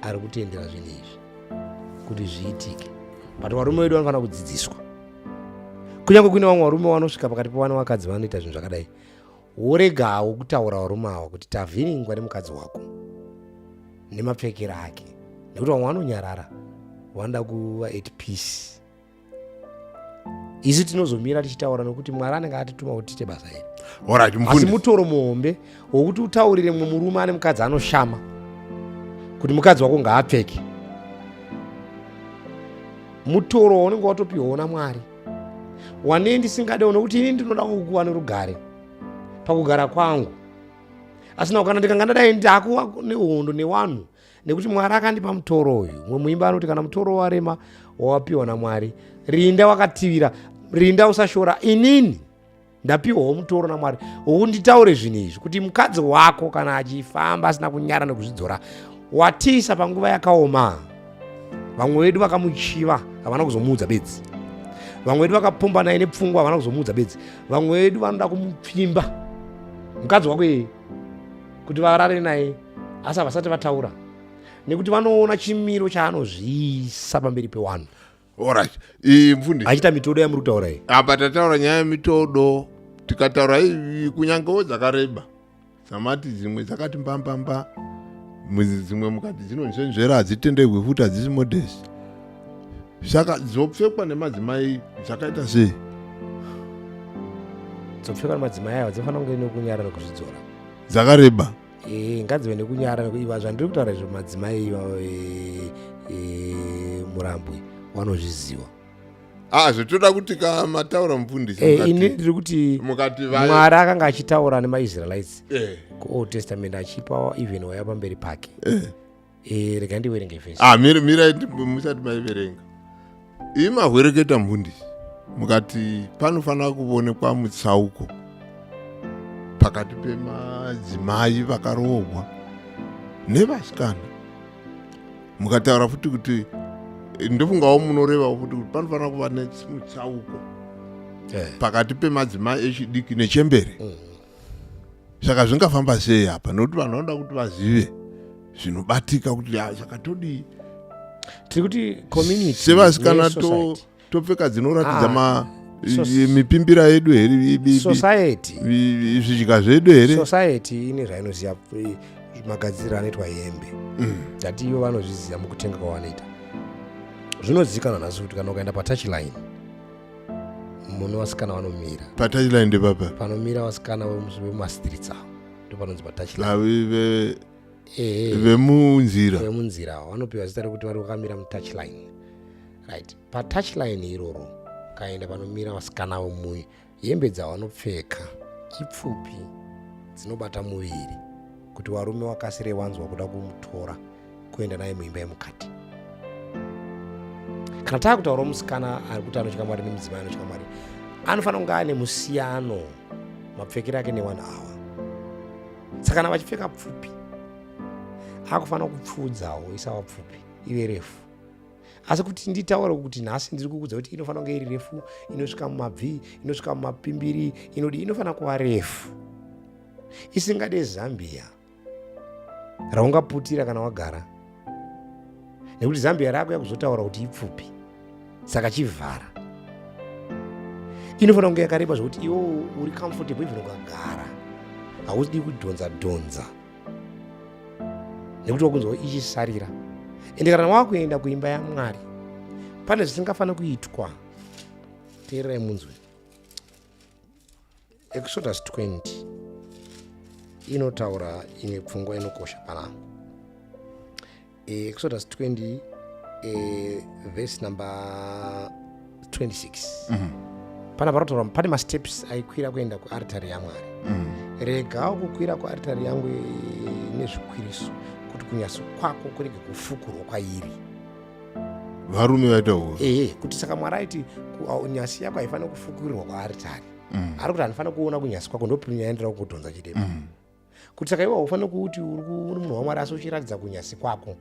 ari kutendera zvinhu izvi kuti zviitike? But varume vedu vanofanira kudzidziswa. Kunyange kuine vamwe varume vanosvika pakati pevana vakadzi vanoita zvinhu zvakadai, woregawo kutaura varume ava kuti tavhiringwa nemukadzi wako nemapfekero ake, nekuti vamwe vanonyarara, vanoda kuva at peace. Isu tinozomira tichitaura nekuti Mwari anenge atituma kuti tiite basa iri. Alright, asi mufundisi. Mutoro muhombe wokuti utaurire mumwe murume ane mukadzi anoshama kuti mukadzi wako ngaapfeke, mutoro waunenge watopiwawo naMwari wanei ndisingadewo, nokuti ini ndinoda kukuva nerugare pakugara kwangu. Asina kana ndikanga ndadai ndakuva nehondo newanhu, nekuti Mwari akandipa mutoro uyu. Mumwe muimba anoti kana mutoro warema wawapiwa naMwari, rinda wakativira, rinda usashora. Inini ndapiwawo mutoro naMwari wokuti nditaure zvinhu izvi, kuti mukadzi wako kana achifamba asina kunyara nekuzvidzora, watiisa panguva yakaoma. Vamwe vedu vakamuchiva, havana kuzomuudza bedzi. Vamwe vedu vakapomba naye nepfungwa, havana kuzomuudza bedzi. Vamwe vedu vanoda kumupfimba mukadzi wako iyeye kuti varare naye, asi havasati vataura nekuti vanoona chimiro chaanozviisa pamberi pewanhu. Alright, mufundisi. Achiita mitodo yamuri kutaura iyi. Apa tataura nyaya yemitodo, tikataura kunyangewo dzakareba dzamati, dzimwe dzakati mbambamba, dzimwe mukati dzinonzvenzvera, hadzitenderwi futi, hadzisi modest. Saka dzopfekwa nemadzimai dzakaita sei? Dzopfekwa nemadzimai ava dzinofanira kunge nekunyara nekuzvidzora. Dzakareba. Eh, ngadzive nekunyara nekuiva zvandiri kutaura izvo madzimai iwawo eh, eh, murambwi vanozviziva. Ah, zvetoda kuti ka mataura mufundisi. Eh, ini ndiri kuti mukati Mwari akanga achitaura nemaIsraelites kuOld Testament achipa even waiva pamberi pake. Eh, rega ndiverenge vhesi. Ah, mirai musati maiverenga. Imi mahwereketa mufundisi mukati panofanira kuvonekwa mutsauko pakati pemadzimai vakaroorwa nevasikana. Mukataura futi kuti ndofungawo munorevawo futi kuti panofanira kuva nemutsauko pakati pemadzimai echidiki nechembere. Saka zvingafamba sei apa, nekuti vanhu vanoda kuti vazive zvinobatika kuti saka todii? Tiri kuti community sevasikana topfeka dzinoratidza mipimbira yedu here, society zvidya zvedu here? Society ine zvainoziva, magadziriro anoitwa hembe. Ngati ivo vanozviziva mukutenga kwavanoita. Zvinozivikanwa nhasi kuti kana ukaenda patouchline muno vasikana vanomira. Patouchline ndepapa? Panomira vasikana vemumastreets avo, ndo panonzi patouchline. Vemunzira. Vemunzira vanopiwa zita rekuti vari vakamira mutouchline, right? Patouchline iroro kaenda panomira vasikana vomuyi, hembe dzavanopfeka ipfupi dzinobata muviri kuti varume vakasire vanzwa kuda kumutora kuenda naye muimba yemukati. Kana taakutaurawo musikana ari kuti anotya Mwari nemudzimai anotya Mwari, anofanira kunge ane musiyano mapfekero ake nevanhu ava. Saka kana vachipfeka pfupi, akufanira kupfuudzawo, isava pfupi, ive refu. Asi kuti nditaure kuti nhasi ndiri kukudza kuti inofanira kunge iri refu, inosvika mumabvi, inosvika mumapimbiri, inodi, inofanira kuva refu isingade zambia raungaputira kana wagara, nekuti zambia rako yakuzotaura kuti ipfupi, saka chivhara. Inofanira kunge yakareba zvokuti iwo uri comfortable, even ukagara haudi kudhonza dhonza nekuti wakunzwa ichisarira. Ende kana wakuenda kuimba yaMwari pane zvisingafaniri kuitwa. Teererai munzwe. Exodus 20 inotaura imwe pfungwa inokosha panapa. Exodus 20, verse number 26. Pana parotaura pane masteps aikwira kuenda kuaritari yaMwari. Regawo kukwira kuaritari yangu nezvikwiriso, kuti kunyasi kwako kurege kufukurwa kwairi. Varume vaita huwa. Ehe, kuti saka Mwari aiti nyasi yako haifaniri kufukurirwa kuaritari. Ari kuti handifaniri kuona kunyasi kwako, ndopinyaendera kudhonza chidema. Kuti saka iwe haufaniri kuti uri munhu waMwari asi uchiratidza kunyasi kwako.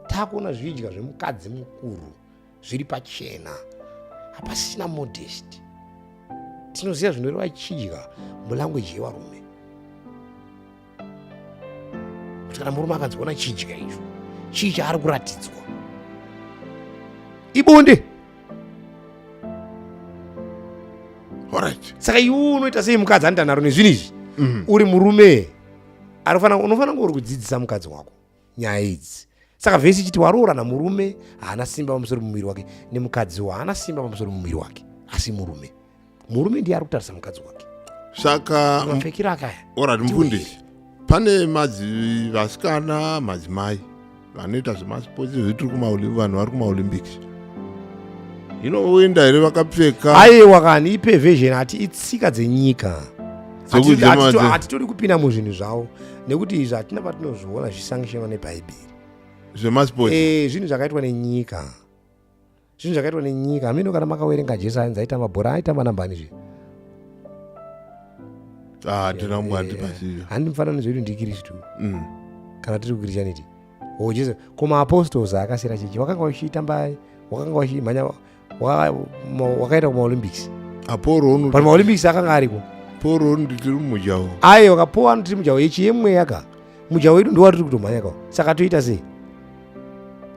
Takuona zvidya zvemukadzi mukuru zviri pachena, hapasina modesty. Tinoziva zvinoreva chidya mulanguage yevarume, kuti kana murume akanziona chidya icho, chii chaari kuratidzwa? Ibonde. Alright. Saka iwe unoita sei mukadzi anoita nharo nezvinhu izvi? Uri murume unofanira kunge uri kudzidzisa mukadzi wako nyaya idzi. Saka vhesi ichiti waroora namurume haana simba pamusoro pemuviri wake, nemukadziwo haana simba pamusoro pemuviri wake, asi murume. Murume ndiye ari kutarisa mukadzi wake. Saka mapfekero akaya. Alright, mufundisi, pane madzi vasikana, madzimai vanoita zvemasports zvitiri kumaoli, vanhu vari kumaOlympics, hino voenda here vakapfeka? Aiwa, kani iperversion hati itsika dzenyika. Hatitodi kupinda muzvinhu zvavo nekuti izvi hatina patinozviona zvisanctionwa neBhaibheri. Zvemasports. Zvinhu zvakaitwa nenyika, zvinhu zvakaitwa nenyika. Hameno kana makawerenga, Jesu ainzi aitamba bhora, aitamba nambani zve? Ah, tinambo handipaziva. Handi mufananidzo wedu ndiKristu. Kana tiri kuChristianity, o Jesu kumaapostles akasiyira chechi, wakanga uchitamba, wakanga uchimhanya, wakaenda kumaOlympics. Aporo uno. But maOlympics akanga ariko. Poro uno tiri mumujaho. Aiwa, kapo ano tiri mujaho yechi yemweya ka, mujaho wedu ndowatiri kutomhanya kawo. Saka toita sei?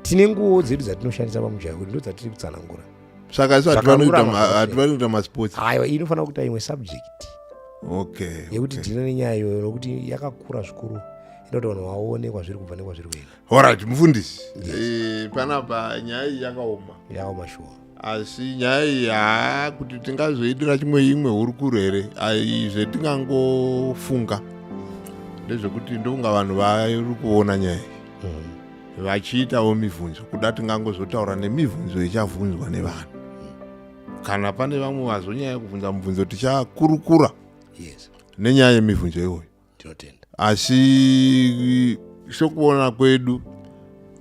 Tine nguo dzedu dzatinoshandisa pamujaho wedu, ndo dzatiri kutsanangura. Saka isu Zvakarurama. Hativani kuita masports. Aiwa, inofanira kuita imwe subject yekuti tine nenyaya iyoyo, nokuti yakakura zvikuru, inoti vanhu vaone kwazviri kubva nekwazviri kuenda. Alright, mufundisi. Panapa nyaya iyi yakaoma. Yakaoma shuwa. Asi nyaya iyi haa, kuti tingazoitira chimwe imwe hurukuro here? Ai, zvetingangofunga. Ndezvekuti ndokunga vanhu vari kuona nyaya iyi vachiitawo mibvunzo, kuda tingangozotaura nemibvunzo ichabvunzwa nevanhu. Kana pane vamwe vazonyanya kubvunza mubvunzo, tichakurukura nenyaya yemibvunzo iyoyo. Tinotenda. Asi sokuona kwedu,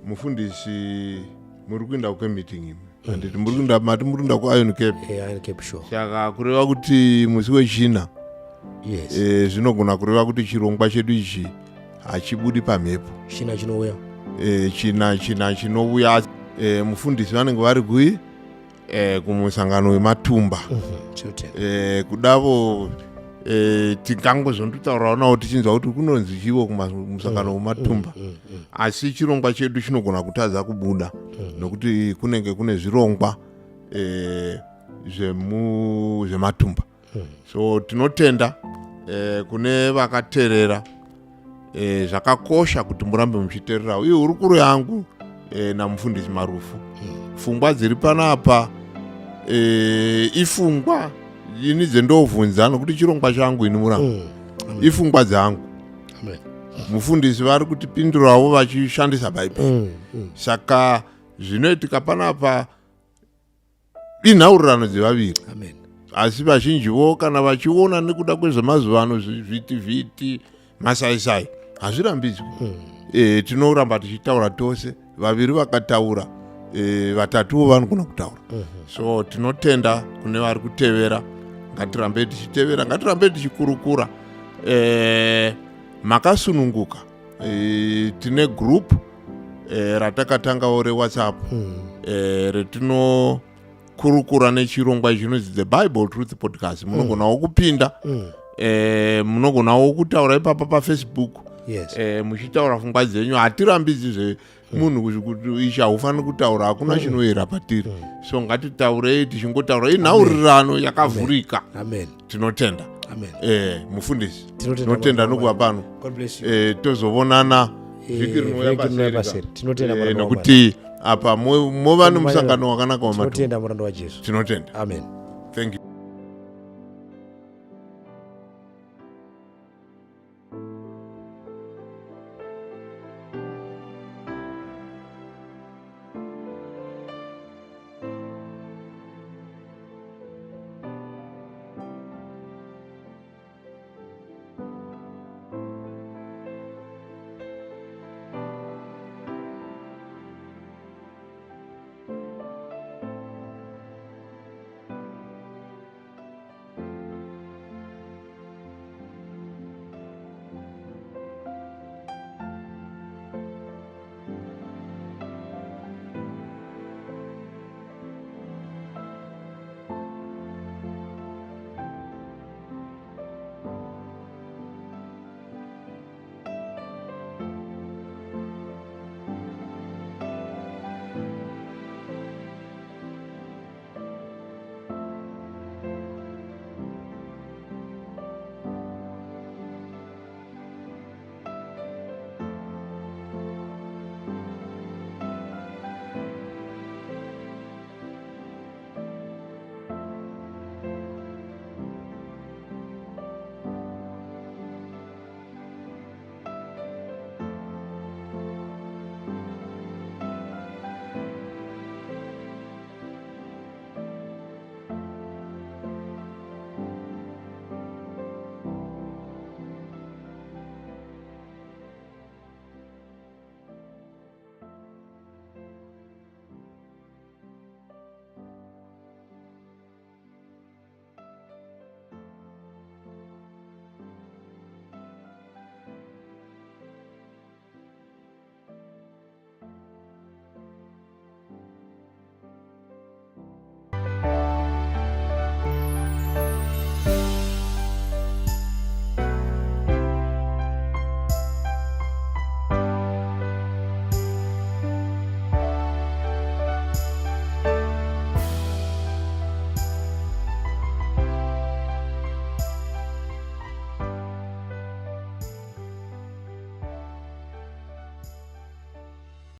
mufundisi, muri kuenda kwemeeting imi, handiti? Muri kuenda, mati muri kuenda kuIron Cape? Iron Cape, sure. Saka kureva kuti musi weChina Yes. Zvinogona kureva kuti chirongwa chedu ichi hachibudi pamhepo. China chinouya. China chinouya, mufundisi vanenge vari kui kumusangano wematumba. Tinotenda. Kudavo tingangozondotaurawo nawo tichinzwa kuti kunonzi chiwo kumusangano wematumba. Asi chirongwa chedu chinogona kutadza kubuda nokuti kunenge kune zvirongwa zvematumba. So tinotenda kune vakateerera. Zvakakosha kuti murambe muchiteererawo iyo hurukuro yangu namufundisi Marufu. Pfungwa dziri panapa ifungwa ini dzendovhunza, nokuti chirongwa changu ini muramba. Ifungwa dzangu. Amen. Mufundisi vari kutipindurawo vachishandisa Bhaibheri. Saka zvinoitika panapa inhaurirano dzevaviri. Amen. Asi vazhinjivo kana vachiona nekuda kwezvemazuva ano, zviti vhiti, masaisai, hazvirambidzwi. Tinoramba tichitaura tose vaviri. Vakataura vatatuwo vanogona kutaura. So tinotenda kune vari kutevera. Ngatirambei tichitevera, ngatirambei tichikurukura. Makasununguka. Tine group ratakatangawo reWhatsApp retinokurukura nechirongwa chinonzi The Bible Truth Podcast. Munogonawo kupinda. Munogonawo kutaura ipapa paFacebook. Muchitaura pfungwa dzenyu. Hatirambidzi zvemunhu kuti ichi haufaniri kutaura. Hakuna chinoyera patiri. So ngatitaurei, tichingotaura inhaurirano yakavhurika. Amen. Tinotenda. Amen. Mufundisi, Tinotenda. tinotenda nokuva pano. God bless you. Tozovonana vhiki rinouya. Vhiki rinouya paseri. Paseri. Tinotenda, muranda waMwari. Nokuti apa mova nemusangano wakanaka wamatumba. Tinotenda, muranda waJesu. Tinotenda. Amen.